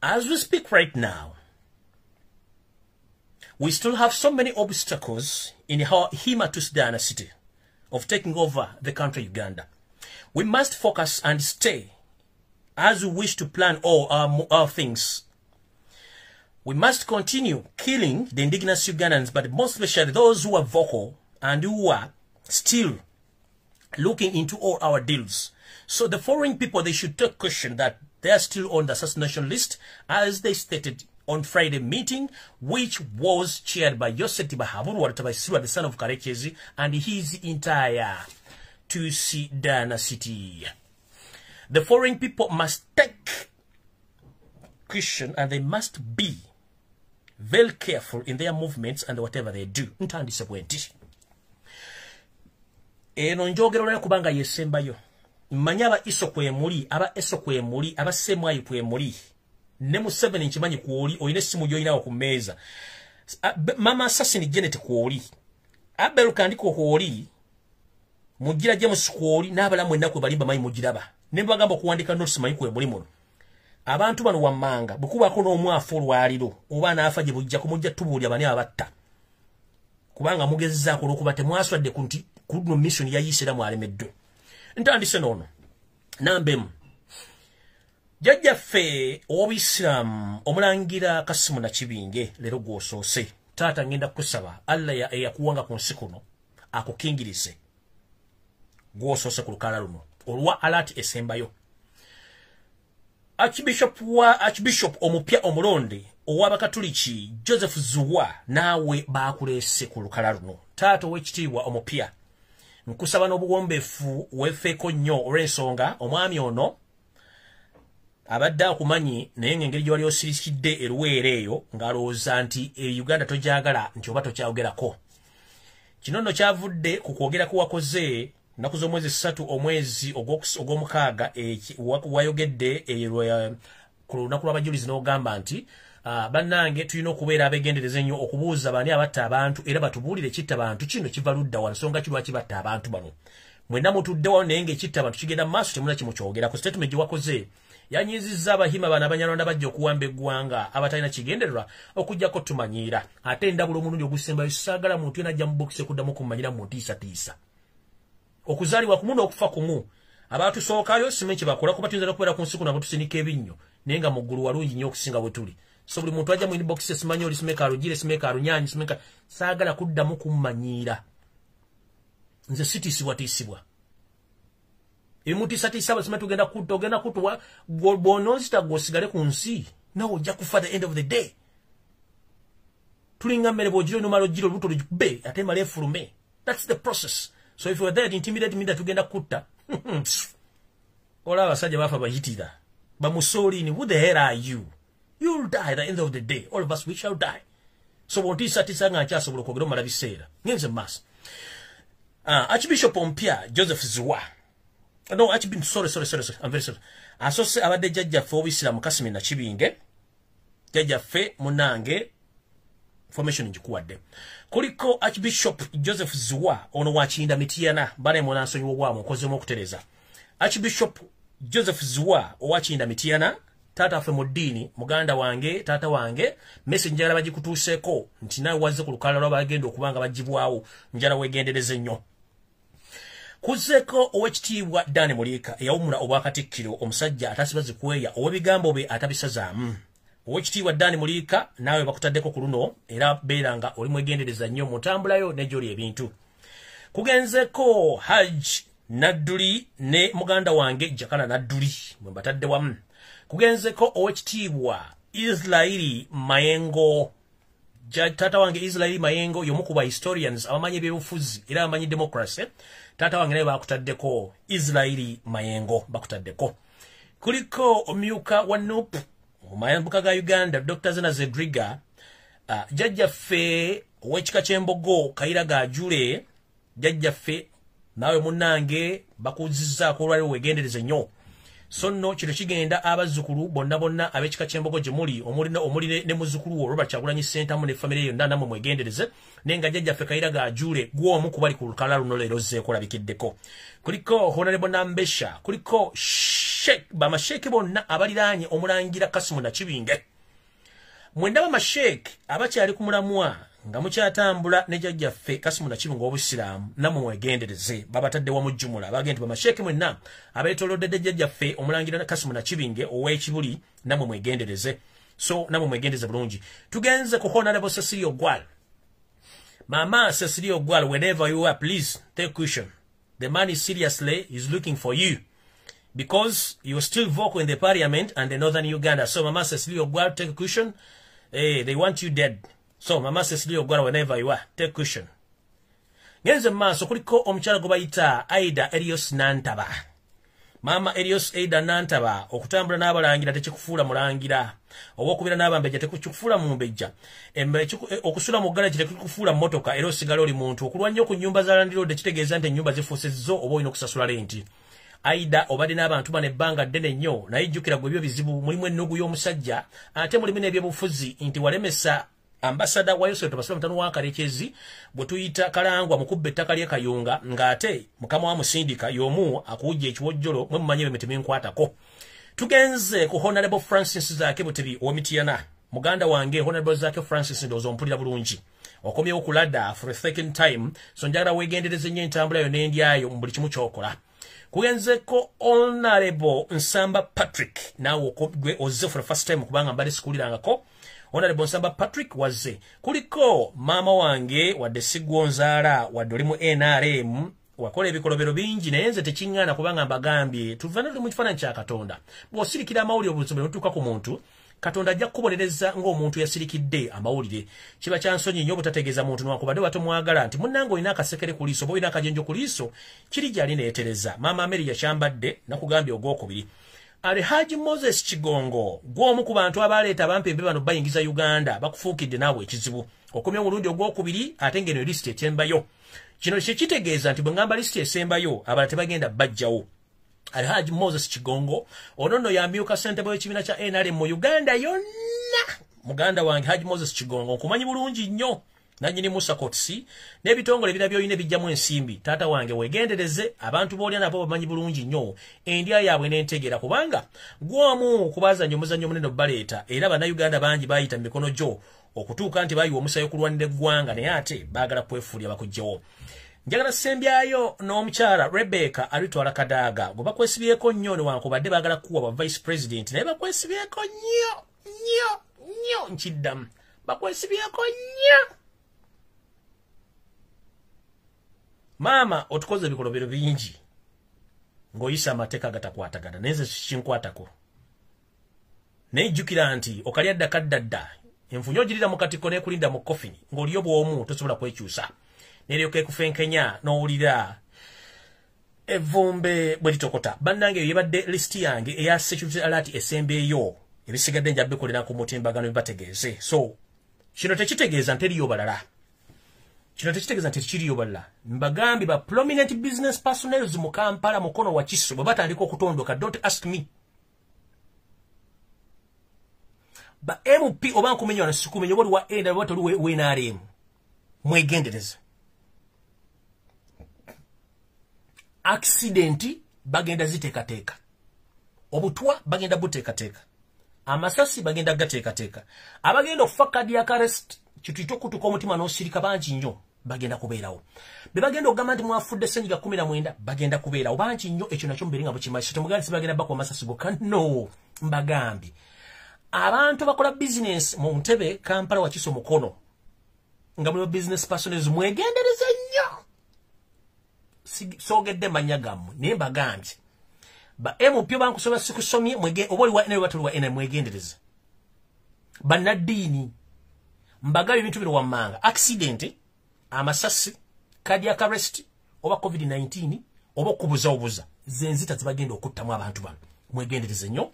"As we speak right now, we still have so many obstacles in our Hima Tutsi dynasty of taking over the country Uganda. We must focus and stay as we wish to plan all our things. We must continue killing the indigenous Ugandans, but most especially those who are vocal and who are still looking into all our deals. So the foreign people, they should take caution that they are still on the assassination list, as they stated on Friday meeting, which was chaired by Yosef Tibahaburwa Tabaisirwa, the son of Karekezi, and his entire Tutsi dynasty. The foreign people must take caution and they must be very careful in their movements and whatever they do." Ntandise bwe nti eno njogera olwaleero kubanga yesembayo. Mmanyi aba ISO kwemuli, aba ESO kwemuli, aba semwayi kwemuli, ne Museveni nkimanyi kwoli, olina essimu gy'olinawo ku mmeeza. Mama Assassin Janet kwoli, Abel Kandiko kwoli, Mugira James kwoli, n'abalamu ennaku balimba manyi mugiraba. Ne mbagamba okuwandika notes, manyi kwemuli muno. Abantu bano wammanga bwe kubaako n'omwafu olwaliro oba n'afa gye bujja kumujja tubuulya bani abatta, kubanga mugezezzaako olw'okuba temwaswadde ku nti Ku mission yayise era mwalemeddwe. Ntandise noono nambemu jjajjaffe ow'obuyisiraamu omulangira Kasimu Nakibinge, leero gw'osoose. Taata, ngenda kukusaba Allah eyakuwanga ku nsi kuno akukingirize. Gw'osoose ku lukalala luno olwa alert esembayo. Archbishop wa Archbishop omupya omulonde ow'Abakatuliki Joseph Zuwa, naawe baakuleese ku lukalala luno. Taata ow'ekitiibwa omupya, nkusaba n'obuwombeefu weefeeko nnyo olw'ensonga omwami ono abadde akumanyi, naye ng'engeri gye wali osirikidde eruweero eyo ng'alowooza nti e Uganda togyagala, nti oba tokyayogerako. Kino nno kyavudde ku kwogera ku wakoze nnaku z'omwezi 3 omwezi ogw'omukaaga, wayogedde ku lunaku lw'abajulizi n'ogamba nti, "Bannange, tulina okubeera abeegendereza ennyo okubuuza baani abatta abantu, era batubuulire ekitta bantu kino kiva ludda wa, nsonga ki lwaki batta abantu bano. Mwenna mutudde wano, naye ng'ekitta abantu kigenda mu maaso, temuna kimukyogera." Ku statement gye wakoze yanyizizza Abahima bano Abanyarwanda bajja okuwamba eggwanga abatalina kigendererwa okugjako tumanyiira. Ate endabula omulundi ogusembayo, saagala muntu yena ajja mu bokisi okuddamu kumanyira mu ntiisatiisa. Okuzaalibwa kumu n'okufa kumu. Abatusookayo simanyi kye bakola, kuba tuyinza n'okubeera ku nsi kuno abatusinika ebinnyo, naye nga mu ggulu walungi nnyo okusinga bwe tuli. So buli muntu ajja mu inbox, simanyi oli simeka alugire, simeka alunyanyi, simeka, saagala kuddamu kummanyiira. Nze sitiisibwatiisibwa. Ebimutiisatiisa basima tugenda kutta, ogenda kutuwa bw'onoozita gwe osigale ku nsi, nawe ojja kufa. The end of the day tulinga mmere, bw'ogira onomala ogira olubuto lugikube ate mala efulume. That's the process. So if you are there to intimidate me that tugenda kutta, olaba abasajja bafa bayitira bamusolini, who the hell are you? You'll die. At the end of the day, all of us, we shall die. So bw'ontiisatiisa nga nkyasobola okwogera, omala biseera. Ngenze mu maaso. Archbishop omupya Joseph Zziwa, no, Archbishop, sorry, sorry, sorry, sorry, I'm very sorry. Asose abadde jjajjaffe obuyisiraamu Kasimi Nakibinge. Jjajjaffe munnange, information ngikuwadde. Kuliko Archbishop Joseph Zziwa, ono wakinda Mitiyana. Bane munansonyiwa obwamu nkozemu okutereza. Archbishop Joseph Zziwa owakinda Mitiyana, taata affe mu ddiini, muganda wange, taata wange, message njagala bagikutuuseeko nti nawe wazze ku lukalala lwabagenda okuba nga bagibwawo. Njala weegendereze nnyo. Kuzeeko owekitiibwa Dan Muliika eyawumula obwakatikkiro, omusajja atasiba zikweya, ow'ebigambo bye atabisazaamu. Owekitiibwa Dan Muliika, naawe bakutaddeko ku luno, era beera nga oli mwegendereza nnyo mu ntambulayo n'egyoli ebintu. Kugenzeko Hajj Nadduli ne muganda wange Jakana Nadduli, mwe mbatadde wamu. Kugenzeko owekitiibwa Israeli Mayengo. Taata wange Israeli Mayengo y'omu ku ba historians abamanyi ebyobufuzi era abamanyi democracy. Taata wange naye bakutaddeko, Israeli Mayengo bakutaddeko. Kuliko omyuka wa NUP mu mayambuka ga Uganda, Dr Zena Zedriga, jjajjaffe ow'ekika ky'Embogo Kayira Gajule. Jjajjaffe naawe munnange bakuzizzaako olwaliro, weegendereze nnyo. So nno kino kigenda abazzukulu bonna bonna ab'ekika ky'Embogo gye muli, omuli ne muzzukulu wo Robert Kyagulanyi Ssentamu ne famire yonna, nammwe mwegendereze. Naye nga jjajjaffe Kayira Gajule gw'omu ku bali ku lukalala luno leero ozzeeko olabikiddeko. Kuliko Honorable Nambesha, kuliko bamasheeke bonna abaliraanye omulangira Kasimu Nakibinge. Mwenna bamasheeke abakyali ku mulamwa nga mukyatambula ne jjajjaffe Kasimu Nakibinge obusiraamu, nammwe mwegendereze, babatadde wamu jjumula. Bagenda nti bamasheeke mwenna abeetoolodde jjajjaffe omulangira Kasimu Nakibinge ow'Ekibuli, nammwe mwegendereze. So nammwe mwegendereze bulungi. Tugenze ku Honorable Cecilia Ogwal. Mama Cecilia Ogwal, wherever you are, please take caution. The man is seriously is looking for you because you're still vocal in the parliament and the northern Uganda. So Mama Cecilia Ogwal, take caution. Hey, they want you dead. So Mama Cecilia Ogwal, whenever you are, take caution. Ngenze maaso, kuliko omukyala gwe bayita Aida Elios Nantaba. Mama Elios Aida Nantaba, okutambula n'abalangira tekikufuula mulangira, oba okubeera n'abambejja tekikufuula mumbejja, okusula mu garaji tekikufuula mmotoka, era osigala oli muntu. Okulwa nnyo ku nnyumba za landlord kitegeeza nti ennyumba zifuuse zo oba olina okusasula renti. Aida, obadde n'abantu bano ebbanga ddene nnyo, naye jjukira gwe ebyo bizibu mulimu ennugu y'omusajja, ate mulimu n'ebyobufuzi nti walemesa ambasada wa Yosef Tabasula mutano wa Karekezi bwe tuyita Kalangwa mukubba ettaka ly'e Kayunga, ng'ate mukama wa Musindika y'omu akuwujja ekiwojjolo. Mwe mumanyi ebyo tebinkwatako. Tugenze ku Honorable Francis Zaake Butebi ow'Emitiyana. Muganda wange Honorable Zaake Francis, ndowooza ompulira bulungi. Okomyewo ku ladder for a second time. So njagala weegendereze nnyo entambula yo n'endyayo mu buli kimu ky'okola. Kugenzeko Honorable Nsamba Patrick, naawe gwe ozze for the first time kubanga mbadde sikuwulirangako. Honorable Nsamba Patrick wazze. Kuliko maama wange, wadde sigwonzaala, wadde oli mu NRM, wakola ebikolobero bingi, naye nze tekiŋŋaana kubanga mbagambye tuvaana tuli mu kifaananyi kya Katonda. Bw'osirikira amawulire obuzibu ne butuuka ku muntu, Katonda ajja kukubonereza ng'omuntu yasirikidde amawulire. Kiba kya nsonyi nnyo obutategeeza muntu newankubadde batomwagala nti munnange olina akasekere ku liiso oba olina akajenjo ku liiso, kiri gy'ali neetereza. Maama Mary yakyambadde, nakugambye ogwokubiri. Alhaji Moses Kigongo, gw'omu ku bantu abaleeta abampembe bano bayingiza Uganda, bakufuukidde naawe ekizibu. Okomye omulundi ogwokubiri ate ng'eno lisiti etembayo. Kino kye kitegeeza nti bwe ngamba lisiti esembayo, abalala tebagenda bajjawo. Alhaji Moses Kigongo ono nno yamyuka ssentebe w'ekibiina kya NRM mu Uganda yonna. Muganda wange Haji Moses Kigongo nkumanyi bulungi nnyo, nannyini Musa Kotsi n'ebitongole ebirala by'olina ebijjamu ensimbi. Taata wange weegendereze, abantu b'olya nabo bamanyi bulungi nnyo endya yaabwe n'entegeera, kubanga gw'omu ku baazannya omuzannyo omunene obbaleeta, era Bannayuganda bangi baayita mu mikono gyo okutuuka nti baayiwa omusaayi okulwanira eggwanga, naye ate baagala kwefuulira bakuggyewo. Njagala ssembyayo n'omukyala Rebecca Alitwala Kadaga gwe bakwesibyeko nnyo, newankubadde baagala kuwa bwa vice president, naye bakwesibyeko nnyo nnyo nnyo, nkiddamu bakwesibyeko nnyo. Maama otukoze ebikolobero bingi ng'oyisa amateeka agatakwatagana, naye nze kinkwatako. Naye jjukira nti okalya dda kaddadda, enfunyo ogirira mu katiko n'ekulinda mu kofini, ng'oliyo bw'omu tosobola kwekyusa. Neryoka ekufenkenya n'owulira evvumbe bwe litokota. Bannange, eyo yebadde lisiti yange eya security alert esembeeyo. Ebisigadde nja bikolera ku mutimbagano bibategeeze. So kino tekitegeeza nti eriyo balala, kino tekitegeeza nti tekiriyo balala. Mbagambye ba prominent business personnels mu Kampala, Mukono, Wakiso bwe batandika okutondoka, don't ask me. Ba MP oba nkumenya wano sikumenya, oba oli wa NRM oba toli wa NRM, mwegendereze. Accident bagenda ziteekateeka, obutwa bagenda buteekateeka, amasasi bagenda gateekateeka, abagenda okufa cardiac arrest, kituyite okutuka omutima n'osirika, bangi nnyo bagenda kubeerawo. Be bagenda okugamba nti mwafudde ssenyiga 19 bagenda kubeerawo bangi nnyo. Ekyo nakyo mubeere nga bukimanyi. So temugambe sibagenda bakuba masasi gokka, no. Mbagambye abantu bakola bizinesi mu Ntebe, Kampala, Wakiso, Mukono, nga muli business personnels, mwegendereze nnyo. Soogedde mannya gammwe, naye mbagambye ba MP bankusoma sikusomye, oba oli wa NRM oba toli wa NRM, mwegendereze. Bannaddiini, mbagambye ebintu bino wammanga: accident, amasasi, cardiac arrest oba COVID-19 oba okubuza obuza, zenzita zibagenda okuttamu abantu bano. Mwegendereze nnyo.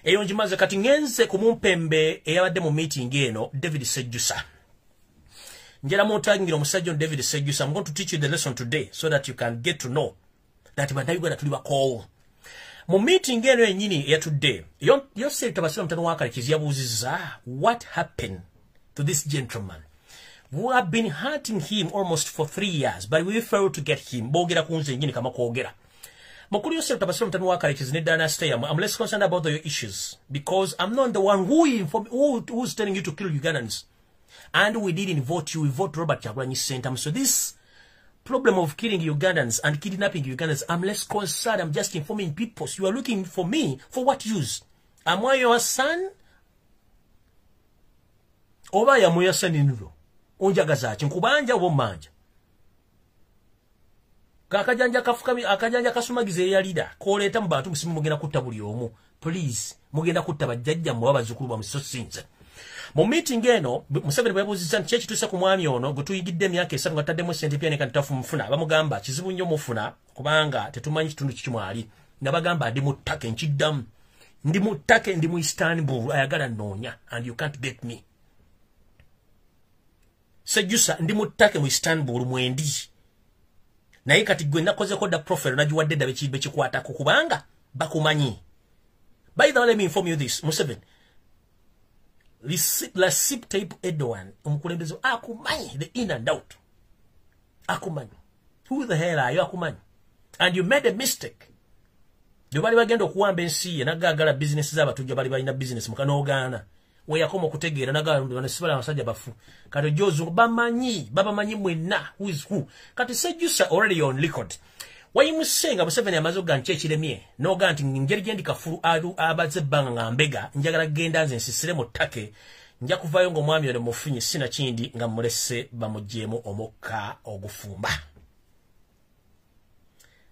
Eyo ngimaze. Kati ngenze ku mumpembe eyabadde mu meeting eno, David Sejjusa. Njagala muntagingira omusajja ono David Sejjusa. I'm going to teach you the lesson today so that you can get to know that Bannayuganda tuli bakoowu. Mu meeting eno yennyini eyatudde, Yoseri Tabasira mutano wa Kalekizi yabuuzizza, "What happened to this gentleman? We have been hunting him almost for 3 years, but we failed to get him." Boogera ku nze yennyini kama kwogera. Mukulu Yoseri Tabasira mutano wa Kalekizi ne Dana Stay, I'm less concerned about your issues because I'm not the one who inform, who's telling you to kill Ugandans. And we didn't vote you, we vote Robert Kyagulanyi Ssentamu. So this problem of killing Ugandans and kidnapping Ugandans, I'm less concerned. I'm just informing people. So you are looking for me for what use? Am I your son? Oba am I your son-in-law? Onjagaza ki, nkubanja oba mmanja? Kakajanja kafukami, akajanja kasumagize eyalira koleeta mu bantu musimu, mugenda kutta buli omu. Please, mugenda kutta bajjajja mmwe, bazzukulu bammwe, so sinze. Mu meeting eno Museveni bwe yabuuzizza nti kyekituuse ku mwami ono gwe tuyigidde emyaka 3 nga taddemu essente pya ne mufuna, bamugamba kizibu nnyo mufuna kubanga tetumanyi kitundu kiki mwali. Nabagamba ndi mu Turkey, nkiddamu, ndi mu Turkey, ndi mu Istanbul. Ayagala nnoonya and you can't get me. Sejjusa, ndi mu Turkey, mu Istanbul mwendi. Naye kati gwe nakozeko dda profile, nagiwadde dda bekikwatako kubanga bakumanyi. By the way, let me inform you this, Museveni, Recep Tayyip Erdogan, omukulembeze, akumanyi the in and out. Akumanyi. Who the hell are you? Akumanyi. And you made a mistake. Bwe bali bagenda okuwamba ensi ye nagagala business z'abatujja bali balina business mukanogaana. Weyakoma okutegeera nagamba sibala abasajja bafu. Kati ojozungu bamanyi, babamanyi mwenna who is who. Kati Sejusa already on record. Wayimuse nga Museveni amaze okuga nti ekiremye n'oga nti ngeri gye ndi kafulu abaze ebbanga nga mbega, njagala kugenda nze nsisire mu ttake, nja kuvaayo ng'omwami ono mufunye sina kindi nga mulese bamuggyemu omukka ogufumba.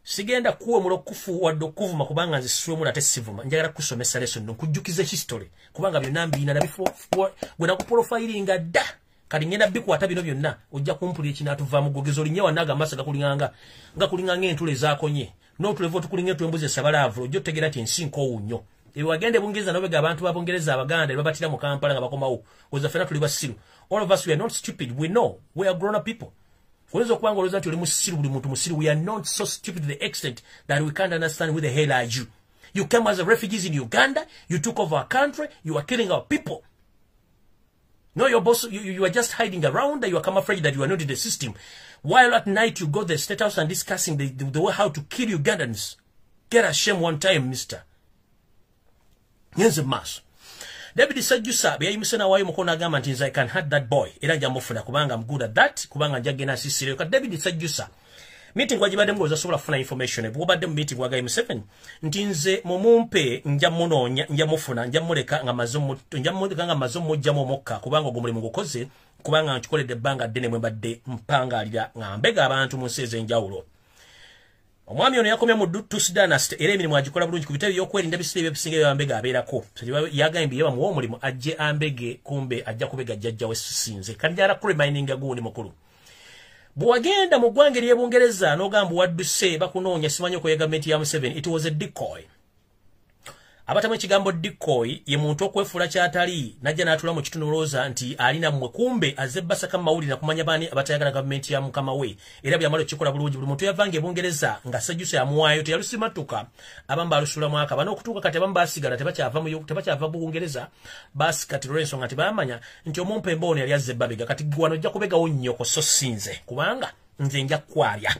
Sigenda kuwemula okufu wadde okuvuma kubanga nze siwemula ate sivuma. Njagala kusomesa lesson nkujjukiza history kubanga byonna mbiina nabifo gwe nakuprofilinga dda. Kati ngenda bikwata bino byonna ojja kumpulira ekinaatuvaamu. Gwogeza olinye wannaga amaaso gakulinganga nga kulinganga entula ezaakonye n'otulevu otukulinga entu embuzi esabalaavu, ojja otegeera nti ensi nkoowu nnyo. Ebyo wagenda e Bungereza n'obega abantu ba Bungereza Abaganda ne babatira mu Kampala nga bakomawo. Oza ffenna tuli basiru. All of us, we are not stupid. We know we are grown up people. Oyinza okuba nga olowooza nti oli musiru, buli muntu musiru. We are not so stupid to the extent that we can't understand who the hell are you. You came as a refugees in Uganda. You took over our country. You are killing our people. No, your boss, you are just hiding around. You are camouflaged that you are not in the system. While at night you go to the State House and discussing the way how to kill Ugandans. Get a shame one time, mister. Nyenze maaso. David Sejusa bwe yayimuse nawaayo mukono agamba nti nze I can hunt that boy, era nja mufuna kubanga I'm good at that, kubanga nja genda nsisireyo. Kati David Sejusa meeting wagibadde ng'oza osobola kufuna information bw'obadde mu meeting wagayi Museveni nti nze mumumpe, nja munoonya, nja mufuna, nja muleka nga maze, nja muleka nga maze omuggyamu omukka, kubanga ogwo mulimu gukoze, kubanga nkikoledde ebbanga ddene mwe mbadde mpangaalira nga mbega abantu mu nsi ez'enjawulo. Omwami ono yakomye mu Tutsi Dynasty era emirimu agikola bulungi ku bitebe by'okwerinda biseera ebisinga ebyambega abeerako. Yagambye bamuwa omulimu ajje ambege, kumbe ajja kubega jjajja we sisinze. Kati njagala kuremindinga gundi mukulu. Bw'wagenda mu ggwanga ery'e Bungereza n'ogamba wadduse bakunoonya simanyi okoya gavumenti ya Museveni, it was a decoy. Abatamu ekigambo decoy ye muntu okwefuula ky'atali n'ajja n'atuula mu kitundu olowooza nti alina mmwe, kumbe azze basaka mu mawulire nakumanya baani abatayagala gavumenti ya mukama we. Era byamala okukikola bulungi, buli muntu yavanga e Bungereza nga Sejusa yamuwaayo teyalusimatuka, abamu baalusulamu akaba n'okutuuka kati abamu baasigala tebakyava Bungereza, baasikati olw'ensonga nti baamanya nti omumpembe ono yali azze babega. Kati gwe wano ojja kubegawo nnyoko so sinze, kubanga nze nja kukwabya.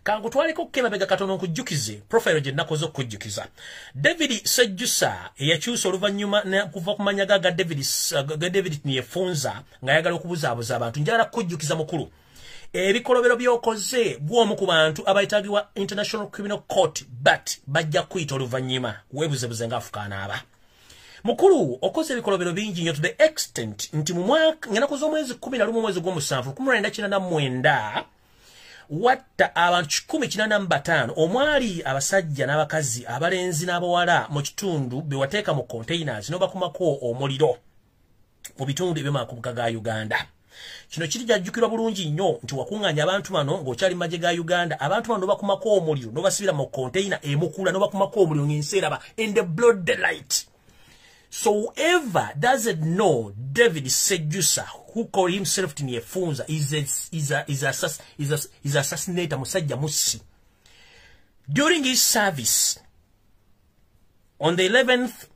Kankutwaleko kemabega katono nkujjukize profile gye nakoze okukujjukiza. David Sejusa eyakyusa oluvannyuma kuva ku mannya ga David Tinyefunza ng'ayagala okubuzaabuza abantu. Njagala kukujjukiza mukulu, ebikolobero by'okoze bw'omu ku bantu abayitagibwa International Criminal Court, but bajja kuyita oluvannyuma weebuzebuze ng'afukaanaaba. Mukulu, okoze ebikolobero bingi nnyo to the extent nti mu mwaka ng'ennaku z'omwezi 11 omwezi gw'omusanvu 1989 watta abantu 185 omwali abasajja n'abakazi, abalenzi n'abawala mu kitundu be wateeka mu containers n'obakumako omuliro mu bitundu eby'omakubuka ga Uganda. Kino kiri jajjukirwa bulungi nnyo nti wakuŋŋaanya abantu bano ng'okyali mu magye ga Uganda, abantu bano n'obakumako omuliro n'obasibira mu container emukula n'obakumako omuliro ng'ensi eraba in the broad daylight. So whoever doesn't know David Sejusa, who call himself Tinyefunza, is assassinator, musajja mussi. During his service, on the 11th,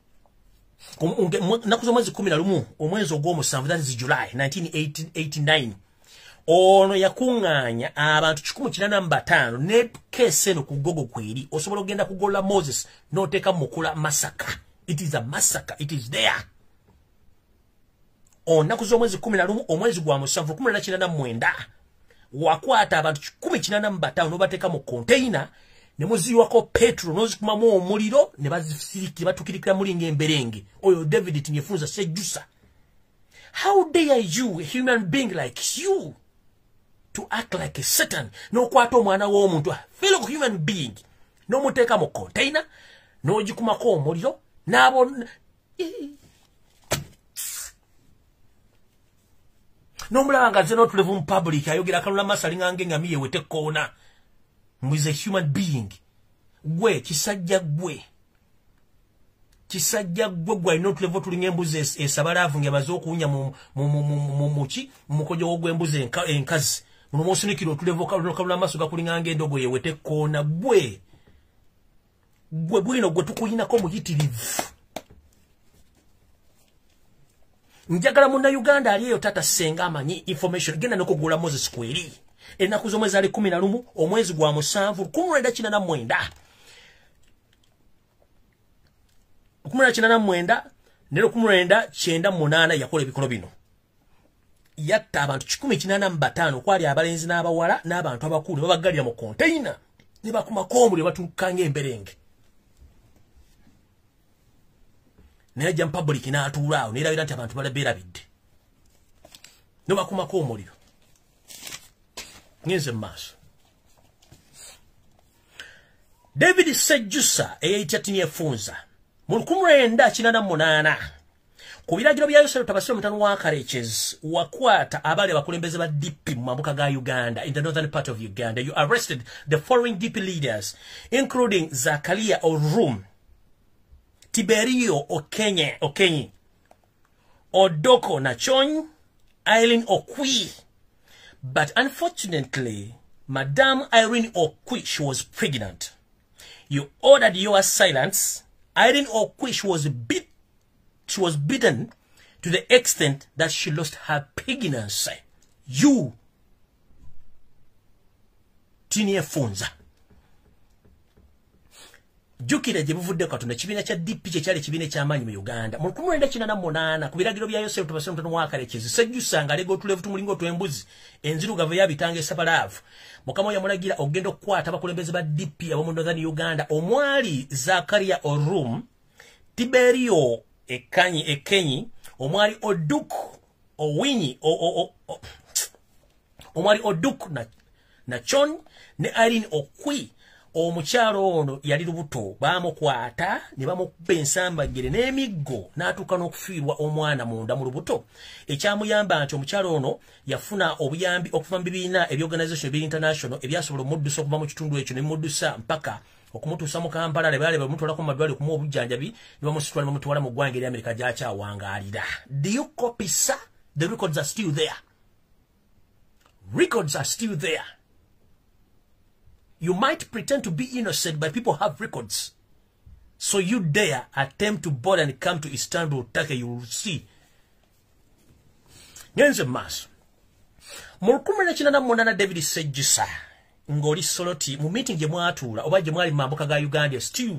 naku z'omwezi 11 omwezi ogw'omusanvu, that is July 1989, ono yakuŋŋaanya abantu 185 ne case eno ku Google kweri, osobola okugenda kugola Moses n'oteeka mukula massacre. It is a massacre. It is there. Olunaku z'omwezi 11 omwezi gwa musanvu 1989 wakwata abantu 185 n'obateeka mu container ne muziyiwako petrol n'ozikumamu omuliro ne bazisirikira batukirikira muli ng'emberenge. Oyo David Tinyefunza Sejusa. How dare you, a human being like you, to act like a Satan, n'okwata omwana w'omuntu, a fellow human being, n'omuteeka mu container n'ogikumako omuliro n'abo n'omulaba nga azze n'otulevu mu public ayogera akalula maaso alinganga engamiya eweta ekkoona. Is a human being. Gwe kisajja, gwe kisajja gwe, gwe alina otulevu tulinga embuzi esabalaavu ng'emaze okuwunya muki mu mukojo gw'embuzi enkazi. Muno mwosinikira otulevu kalula amaaso gakulinganga endogoyi eweta ekkoona. Gwe gwe bwino gwe tukuyinako muyitirivu. Njagala munnayuganda ali eyo, tata, senga amanyi information, genda nokugula Moses kweri ennaku z'omwezi ali 11 omwezi gwa musanvu 1989, 1989. Ne 1998 yakola ebikolo bino. Yatta abantu 185 okwali abalenzi n'abawala n'abantu abakulu babagalira mu container ne bakumako omuliro batuukanga emberenge. Naye ajja mu public n'atuula awo neerabira nti abantu balabeerabidde. Ne bakumako omuliro. Ngenze mu maaso. David Sejusa eyayita Tinyefunza mu 1988 ku biragiro bya Yosef Tabasire mutano wa Karekezi wakwata abali abakulembeze ba DP mu mambuka ga Uganda. In the northern part of Uganda, you arrested the following DP leaders, including Zakaria Orum, Tiberio Okenye, Odoko Nachon, Irene Okwi. But unfortunately, Madame Irene Okwi, she was pregnant. You ordered your silence. Irene Okwi, she was beaten to the extent that she lost her pregnancy. You, Tinyefunza. Jjukira gye buvudde Katonda ekibiina kya DP kye kyali ekibiina eky'amaanyi mu Uganda. Mu 1988 ku biragiro bya Yosef Tabasire mutano wa Karekezi, Sejusa ng'alega otulevu tumulinga otw'embuzi enzirugavu eyabitanga esabalaavu. Mukama yamulagira okugenda okukwata abakulembeze ba DP ab'omu Northern Uganda omwali Zakaria Orum, Tiberio Ekenyi, omwali Oduk Owinyi, omwali Oduk Nachon ne Irene Okwi. Omukyalo ono yali lubuto, bamukwata ne bamukuba ensambagere n'emiggo n'atuuka n'okufiirwa omwana munda mu lubuto. Ekyamuyamba nti omukyalo ono yafuna obuyambi okuva mu bibiina eby'organization ebiri international ebyasobola omuddusa okuva mu kitundu ekyo ne bimuddusa mpaka okumutuusa mu Kampala. Ne baali bamutwalako mu malwaliro okumuwa obujjanjabi ne bamusitula ne bamutwala mu ggwanga erya Amerika gy'akyawangaalira. Do you copy, sir? The records are still there. Records are still there. You might pretend to be innocent, but people have records. So you dare attempt to board and come to Istanbul, Turkey, you will see. Ngenze maaso. Mu 1988 David Sejusa ng'oli Soroti mu meeting gye mwatuula oba gye mwali mu mambuka ga Uganda still.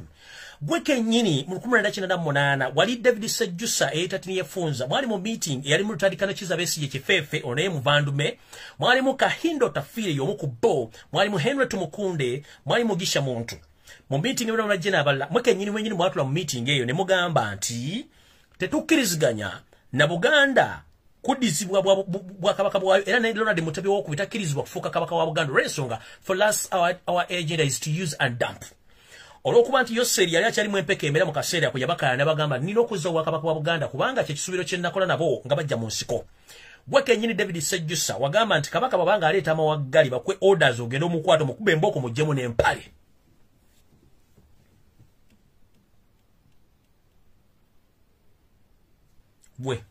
Gwe kennyini mu 1988 wali David Sejusa eyayita Tinyefunza mwali mu meeting eyali mu lutandikano Kizza Besigye Kifeefe ono ye Muvandume, mwalimu Kahindo Tafire y'omu ku bo, mwalimu Henry Tumukunde, mwali Mugisha Muntu. Mu meeting eyo n'abajja n'abalala mwe kennyini mwennyini mwatula mu meeting eyo ne mugamba nti tetukkiriziganya na Buganda kuddizibwa bwakabaka bwayo era ne Ronald Mutebi owokubiri takkirizibwa kufuuka kabaka wa Buganda olw'ensonga for us our agenda is to use and dump. Olw'okuba nti Yoseri yali akyalimu empeke emera mu kaseera ako yabakala n'abagamba nina okuzza obwakabaka bwa Buganda kubanga kye kisuubiro kye nnakola nabo nga bajja mu nsiko. Gwe kennyini David Sejusa wagamba nti kabaka bw'abanga aleeta amawaggali bakwe orders ogende omukwata omukube embooko muggyemu n'empale. Gwe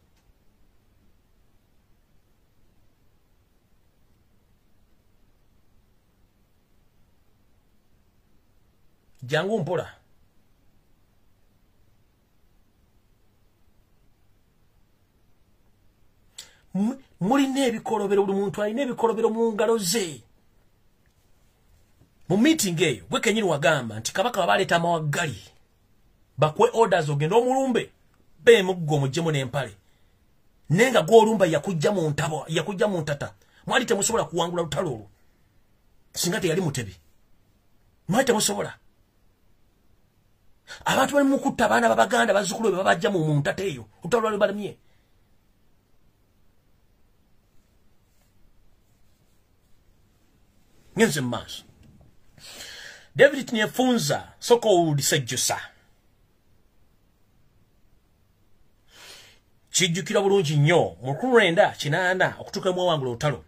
jangu mpola. Mulina ebikolobero, buli muntu alina ebikolobero mu ngalo ze. Mu meeting eyo gwe kennyini wagamba nti kabaka bw'aba amawaggali bakwe orders ogende omulumbe bemuggo omuggyemu n'empale. Naye nga gw'olumba yakujja mu ntabo, yakujja mu ntata. Mwali temusobola kuwangula lutalo olwo singa teyali Mutebi. Mwali temusobola. Abantu bali mu kutta abaana b'Abaganda bazzukulu be babajja mu ntata eyo olutalo lwali balemye. Ngenze mu maaso. David Tinyefunza so-called Sejusa kijjukira bulungi nnyo mu 1980 okutuuka mu wawangula olutalo.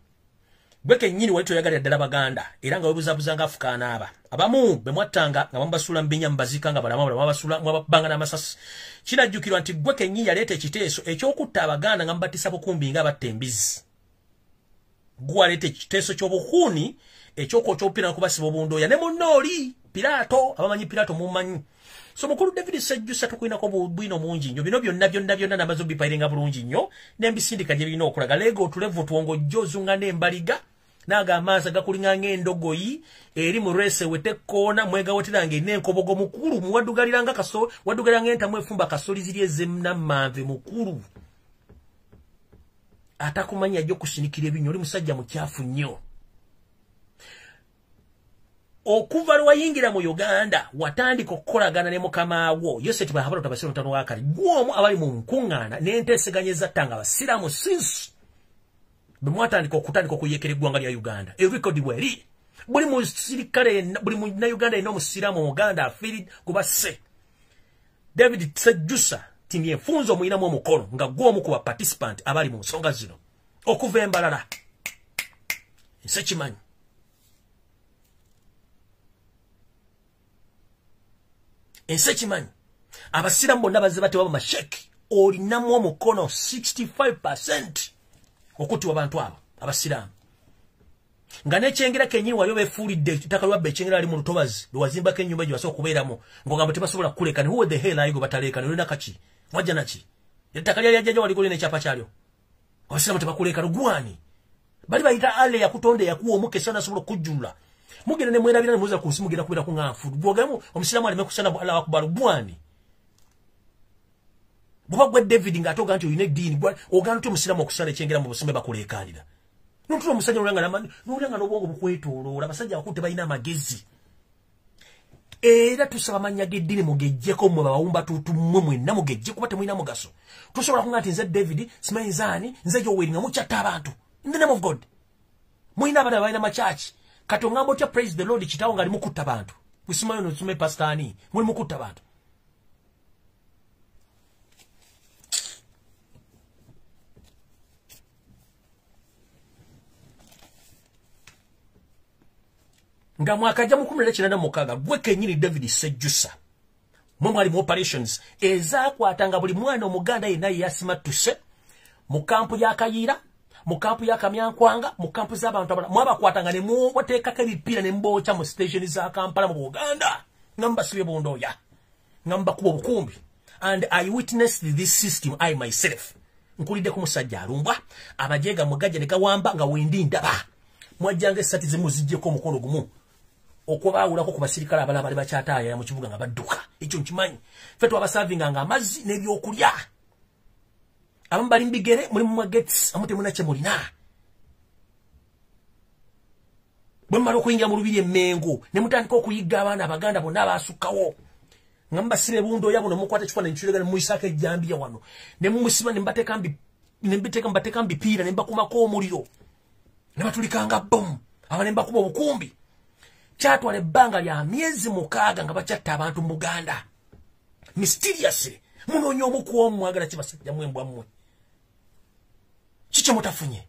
Gwe kennyini wali toyagalira ddala Baganda era nga weebuzaabuza nga afukaanaaba. Abamu be mwattanga nga bamubasuula mu binnya mubaziika nga balamu, abalala mwabasuula mwababbanga n'amasasi. Kinajjukirwa nti gwe kennyini yaleeta ekiteeso eky'okutta Abaganda nga mubattisa bukumbi nga batta embizzi. Gwe waleeta ekiteeso ky'obukuuni eky'okwokya obupiira n'okubasiba obundooya ne munno oli Piraato, abamanyi Piraato mummanyi. So mukulu David Sejusa tukulinako bwino mungi nnyo. Bino byonna byonna byonna namaze obipayiringa bulungi nnyo ne mbisindika gye birina okulaga. Leega otulevu twongojja ozunga n'embaliga Naga amaaso gakulinga ng'endogoyi eri mu rese wetekkoona mwegaweteranga enenkobogo mukulu muwaddugaliranga kaso waddugaliranga entamu efumba kasoli ziri ez'ennammanve mukulu. Atakumanya ajja okusinikira ebinyo, oli musajja mukyafu nnyo. Okuva lwe wayingira mu Uganda watandika okukolagana ne mukama wo Yosef Bahabara Tabasira mutano wa kale gwomu abali mu nkuŋŋaana n'enteeseganya ezattanga abasiraamu since bwe mwatandika okutandika okuyeekera eggwanga lya Uganda. Erekodi bweri buli musirikale buli munnayuganda yenna omusiraamu omuganda afiiri gubasse. David Sejusa Tinyefunzo omuyinamu omukono nga gwomu ku ba participant abali mu nsonga zino okuva embalala. Ensi ekimanyi. Ensi ekimanyi. Abasiraamu bonna bazze batebwa bamasheki olinamu omukono 65% okuttibwa abantu abo abasiraamu. Nga n'ekyengera kennyini wali obeefuulidde ettaka lwabba ekyengera ali mu lutobazi lwe wazimbako ennyumba gye basobola okubeeramu ng'ogamba tebasobola kukulekana. Who the hell are you go bataleekana? Olina kaki? Wajja naki? Ettaka lyali jjajja waligolina ekyapa kyalyo. Abasiraamu tebakuleekana gwani? Bali bayita Allah yakutonda yakuwa omukisa n'asobola okukujjulula. Mugenda ne mwerabira ne muza ku nsi mugenda kubeera ku nganfu. Bw'ogamu omusiraamu aleme kusala mu Allahu Akbar gwani? Bw'oba gwe David ng'ate ogaa nti olina eddiini ogaana otya omusiraamu okusala ekyengera mu busime bakuleekaanira? N'otula omusajja n'olanga n'obwongo bukwetooloola. Abasajja abakulu tebalina amagezi. Era tusaba amannya g'eddiini mugeggyeko mmwe babawumba tuutu mmwe mwenna mugegge kuba temulina mugaso. Tosobola kuŋŋamba nti nze David simanyi nze ani nze Yoweri nga mukyatta abantu. In the name of God. Mulina abaana balina makyaki. Kati oŋŋamba otya praise the Lord kitaawo ng'ali mukutta bantu. Kusimayo n'osume pastor ani muli mukutta bantu. Nga mwaka ja 1996 gwe kennyini David Sejusa mwe mwali mu operations ezaakwatanga buli mwana omuganda yenna yeyasimattuse mu kampu ya Kayiira, mu kampu ya Kamyankwanga, mu kampu z'abantu abalala. Mwabakwatanga ne mubateekako ebipiira ne mubookya mu station za Kampala mu Buganda nga mubasibye bundooya nga mubakuba obukumbi. And I witnessed this system I myself. Nkulidde ku musajja alumbwa abajeega mugajja ne gawamba nga wendi ndaba. Mwajjanga essati zimuziggyeko omukono gumu okubaawulako ku basirikale abalala bali bakyataayaya mu kibuga nga badduka. Ekyo nkimanyi. Ffe twabasaavinganga amazzi n'ebyokulya. Abamu bali mu bigere, muli mu magets, abamu temulina kye mulina. Bwe mumala okuyingira mu lubiri e Mmengo ne mutandika okuyigga abaana abaganda bonna abaasukkawo nga mubasiba ebundooya buno mukwata ekifaananyi kiregana ne mumuyisaako ejjambiya wano ne mumusiba ne mubateeka mu bipiira ne mubakumako omuliro ne batulikanga bbomu aba ne mbakuba obukumbi. Kyatwala ebbanga lya myezi 6 nga bakyatta abantu mu Buganda. Mysteriously munoonya omu ku omu mwagala ki basajja mmwe mbwa mmwe? Kiki mutafunye?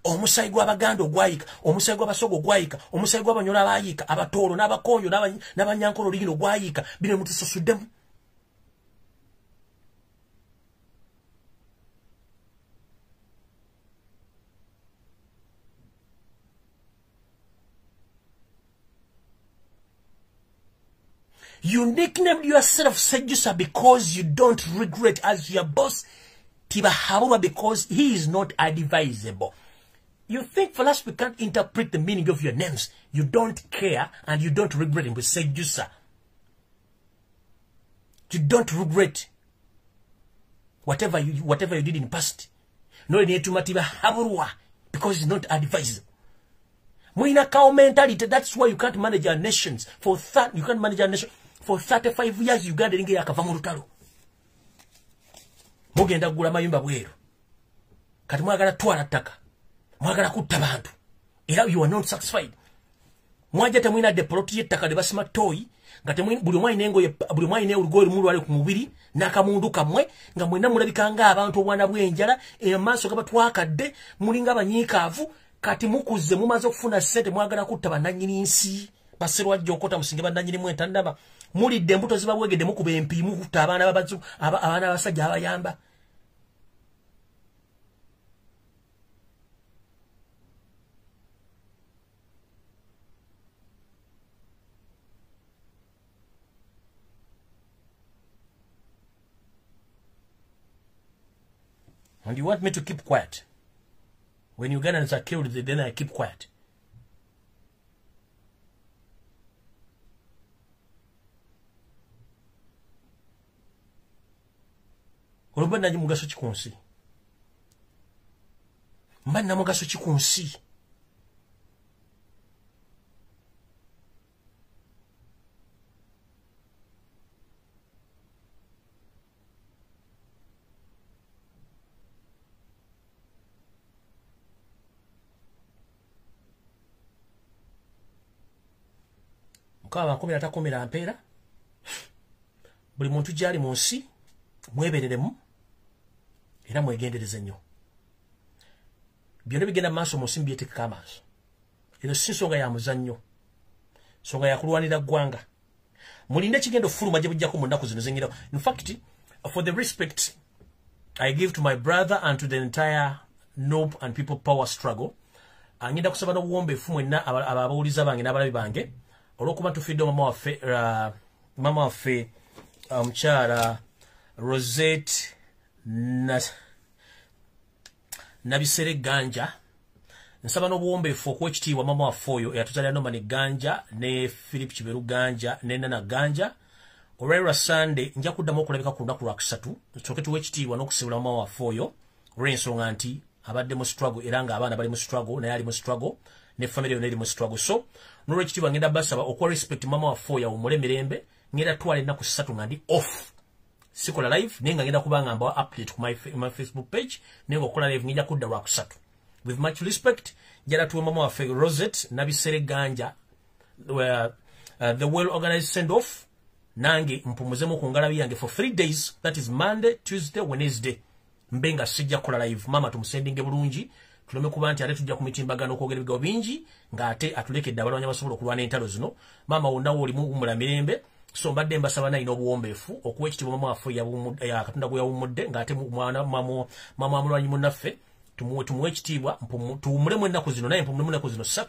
Omusaayi gw'Abaganda ogwayika, omusaayi gw'Abasoga ogwayika, omusaayi gw'Abanyoro abayiika, Abatooro n'Abakonjo n'Abanyankole olugino ogwayiika, bino mutususuddemu. You nicknamed yourself Sejusa because you don't regret as your boss Tibahabura because he is not advisable. You think for us we can't interpret the meaning of your names. You don't care and you don't regret him with Sejusa. You don't regret whatever you did in past. No need to Tibahabura because it's not advisable. Mwina cow mentality. That's why you can't manage our nations for that. You can't manage our nation for 35 years. Uganda inge yakava mu lutalo. Mugenda kugula mayumba bweru. Kati mwagala twala ttaka. Mwagala kutta bantu. Era you are not satisfied. Mwajja temwina de plot y'ettaka de basima toyi nga temwina buli omwalina engoye buli omwalina olugoye lumu lwali ku mubiri n'akamundu kammwe nga mwenna mulabika ng'abantu obwana bw'enjala amaaso gabatwakadde mulinga abanyiikaavu. Kati mukuze mumaze okufuna ssente mwagala kutta bannannyini nsi baserwajja okota musinge bannannyini mwentandaba mulidde embuto zibawegedde mukuba empi mukutta abaana abaana abasajja abayamba. And you want me to keep quiet? When Ugandans are killed, then I keep quiet. Olwo nanyi mugaso ki ku nsi? Mba nna mugaso ki ku nsi? Mukama bankumira atakumira mpeera. Buli muntu gy'ali mu nsi mwebereremu era mwegendereze nnyo. Byonna bigenda mu maaso mu nsi mbyetekeko amaaso. Eno si nsonga ya muzannyo, nsonga ya kulwanira ggwanga. Mulinde ekigenda okufuluma gye bujjako mu nnaku zino zengirawo. In fact, for the respect I give to my brother and to the entire NUP and People Power struggle, ngenda kusaba n'obuwombeefu mwenna abawuliza bange n'abalabi bange, olw'okuba tufidde mama waffe omukyala Rosette Nabisere Ganja. Nsaba n'obuwombeefu okuwa ekitiibwa mama waffe oyo eyatuzaalira Norman Ganja ne Philip Kiberu Ganja ne Nana Ganja. Olwaleero Sunday nja kuddamu okulabika ku lunaku lwakusatu tusooke tuwe ekitiibwa n'okusibula mama waffe oyo, olw'ensonga nti abadde mu struggle era ng'abaana bali mu struggle, naye ali mu struggle ne family yonna eri mu struggle. So n'olwekitiibwa ngenda basaba okuwa respect mama waffe oyo awummule mirembe. Ngenda twala ennaku 3 nga ndi off, sikola live, naye nga ngenda kubanga mbawa update ku my Facebook page, naye ng'okola live ngenda kudda lwakusatu. With much respect, njala tuwe mama waffe Rosette Nabisere Ganja the well organized send off. Nange mpumuzemu ku ngalabi yange for 3 days, that is Monday, Tuesday, Wednesday. Mbe nga sijja kukola live. Mama tumusendinge bulungi, tuleme kuba nti ate tujja ku mitimbagano okwogera ebigambo bingi ng'ate atulekedde abalwanyi abasobola okulwana entalo zino. Maama wonna woolimu wumula mirembe. So mbadde mbasaba nayina obuwombeefu okuwa ekitiibwa mama waffe ya Katonda gwe yawummudde, ng'ate mwana mama mulwanyi munnaffe tumuwe ekitiibwa, tuwummulemu ennaku zino, naye mpumulemu ennaku zino 3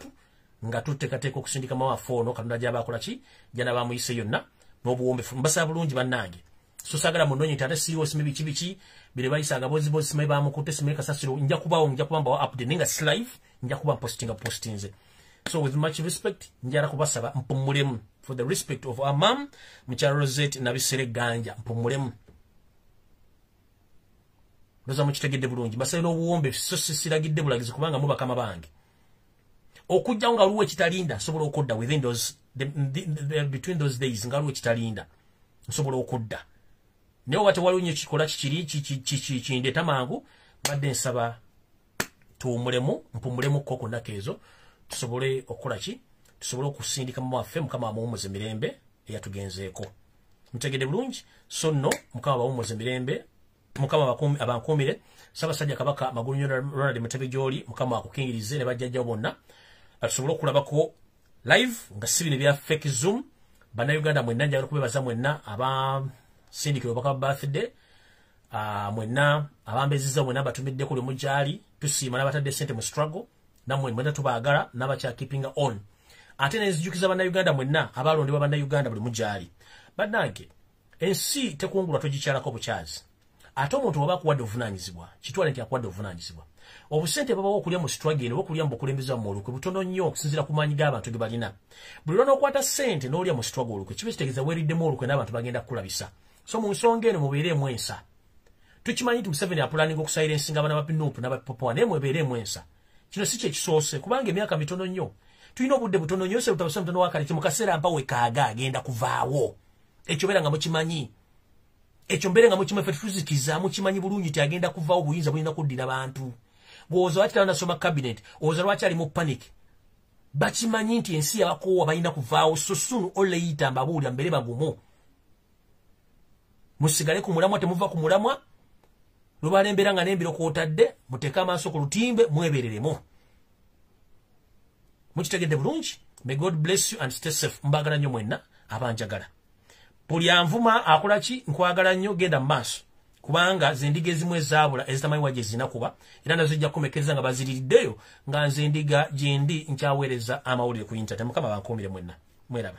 nga tuteekateeka okusindika mama waffe ono Katonda gy'aba akola ki, gy'anaaba amuyise yonna n'obuwombeefu. Mbasaba bulungi bannange. So saagala munoonye nti ate siiwo simanyi biki biki bire bayisa agabozibozi, simanyi baamukutte, simanyi kasasiro. Nja kubaawo, nja kuba mbawa update, naye nga si live, nja kuba postinze. So with much respect, njala kubasaba mpumulemu for the respect of our mom, mukyala Rosette Nabisere Ganja, mpumulemu. Ndoza mukitegedde bulungi. Mbasabe n'obuwombeefu, so siragidde bulagizi kubanga mu bakama bange. Okujjawo nga waliwo ekitalinda, nsobola okudda within those between those days, nga waliwo ekitalinda nsobola okudda. Naye oba tewaliwo nnyo kikola kikiri kindeeta mangu, mbadde nsaba tuwummulemu, mpumulemukko ku nnaku ezo, tusobole okukola ki, tusobole okusindika mama waffe. Mukama amuwummuze mirembe eyatugenzeeko. Mutegedde bulungi? So nno Mukama abawummuze mirembe, Mukama abankuumire. Ssaabasajja Kabaka Magulu Ronald Mutebi gy'oli, Mukama akukingirize ne bajjajjawo bonna, tusobole okulabako live nga si bino ebya fake Zoom. Bannayuganda mwenna njagala okubeebaza mwenna abasindikira obubaka bwa birthday, mwenna abambezizza, mwenna abatumiddeko lwe mugyali, tusiima n'abatadde ssente mu struggle, nammwe mwenna tubaagala n'abakyakeepinga on. Ate nenzijjukiza Bannayuganda mwenna abalondebwa Bannayuganda buli mugyali. Bannange, ensi tekungulwa togikyalako bukyazi. Ate omuntu bw'aba akuwadde obuvunaanyizibwa, kitwale nti akuwadde obuvunaanyizibwa. Obusente babawo okulya mu struggle eno, okulya mu bukulembeze bwammwe olukwe butono nnyo okusinziira ku maanyi g'abantu ge balina. Buli lw'onookwata ssente n'olya mu struggle olukwe, kiba kitegeeza weeriddemu olukwe n'abantu bagenda kukulabisa. So mu nsonga eno mubeereemu ensa. Tukimanyi nti Museveni apulaninga okusayirensinga abaana ba NUP n'aba People Power, naye mwebeereemu ensa. Kino si kye kisoose, kubanga emyaka mitono nnyo. Tulina obudde butono nnyo, Yosef mutono wa kale mu kaseera mpa wekaaga agenda kuvaawo. Ekyo beera nga mukimanyi. Ekyo mbeere nga mukimanyi, ffe tuzikiza, mukimanyi bulungi nti agenda kuvaawo, obuyinza bulina kuddira bantu. Bw'owoza lwaki tanasoma cabinet, owoza lwaki ali mu panic. Bakimanyi nti ensi yabakoowa, balina kuvaawo. So soon or later mbabuulira, mbeere bagumu. Musigale ku mulamwa, temuva ku mulamwa. Lwebalembera nga n'embiro kw'otadde, muteeke amaaso ku lutimbe, mwebereremu. Mukitegedde bulungi? May God bless you and stay safe. Mbaagala nnyo mwenna abanjagala. Buli anvuma akola ki, nkwagala nnyo, genda mu maaso. Kubanga ze ndiga ezimu ezaabula ezitamanyi wa gye zinakuba, era nazo zijja kukomekkereza nga baziririddeyo, nga nze ndiga gye ndi nkyaweereza amawulire ku internet. Mukama abankuumire mwenna. Mweraba.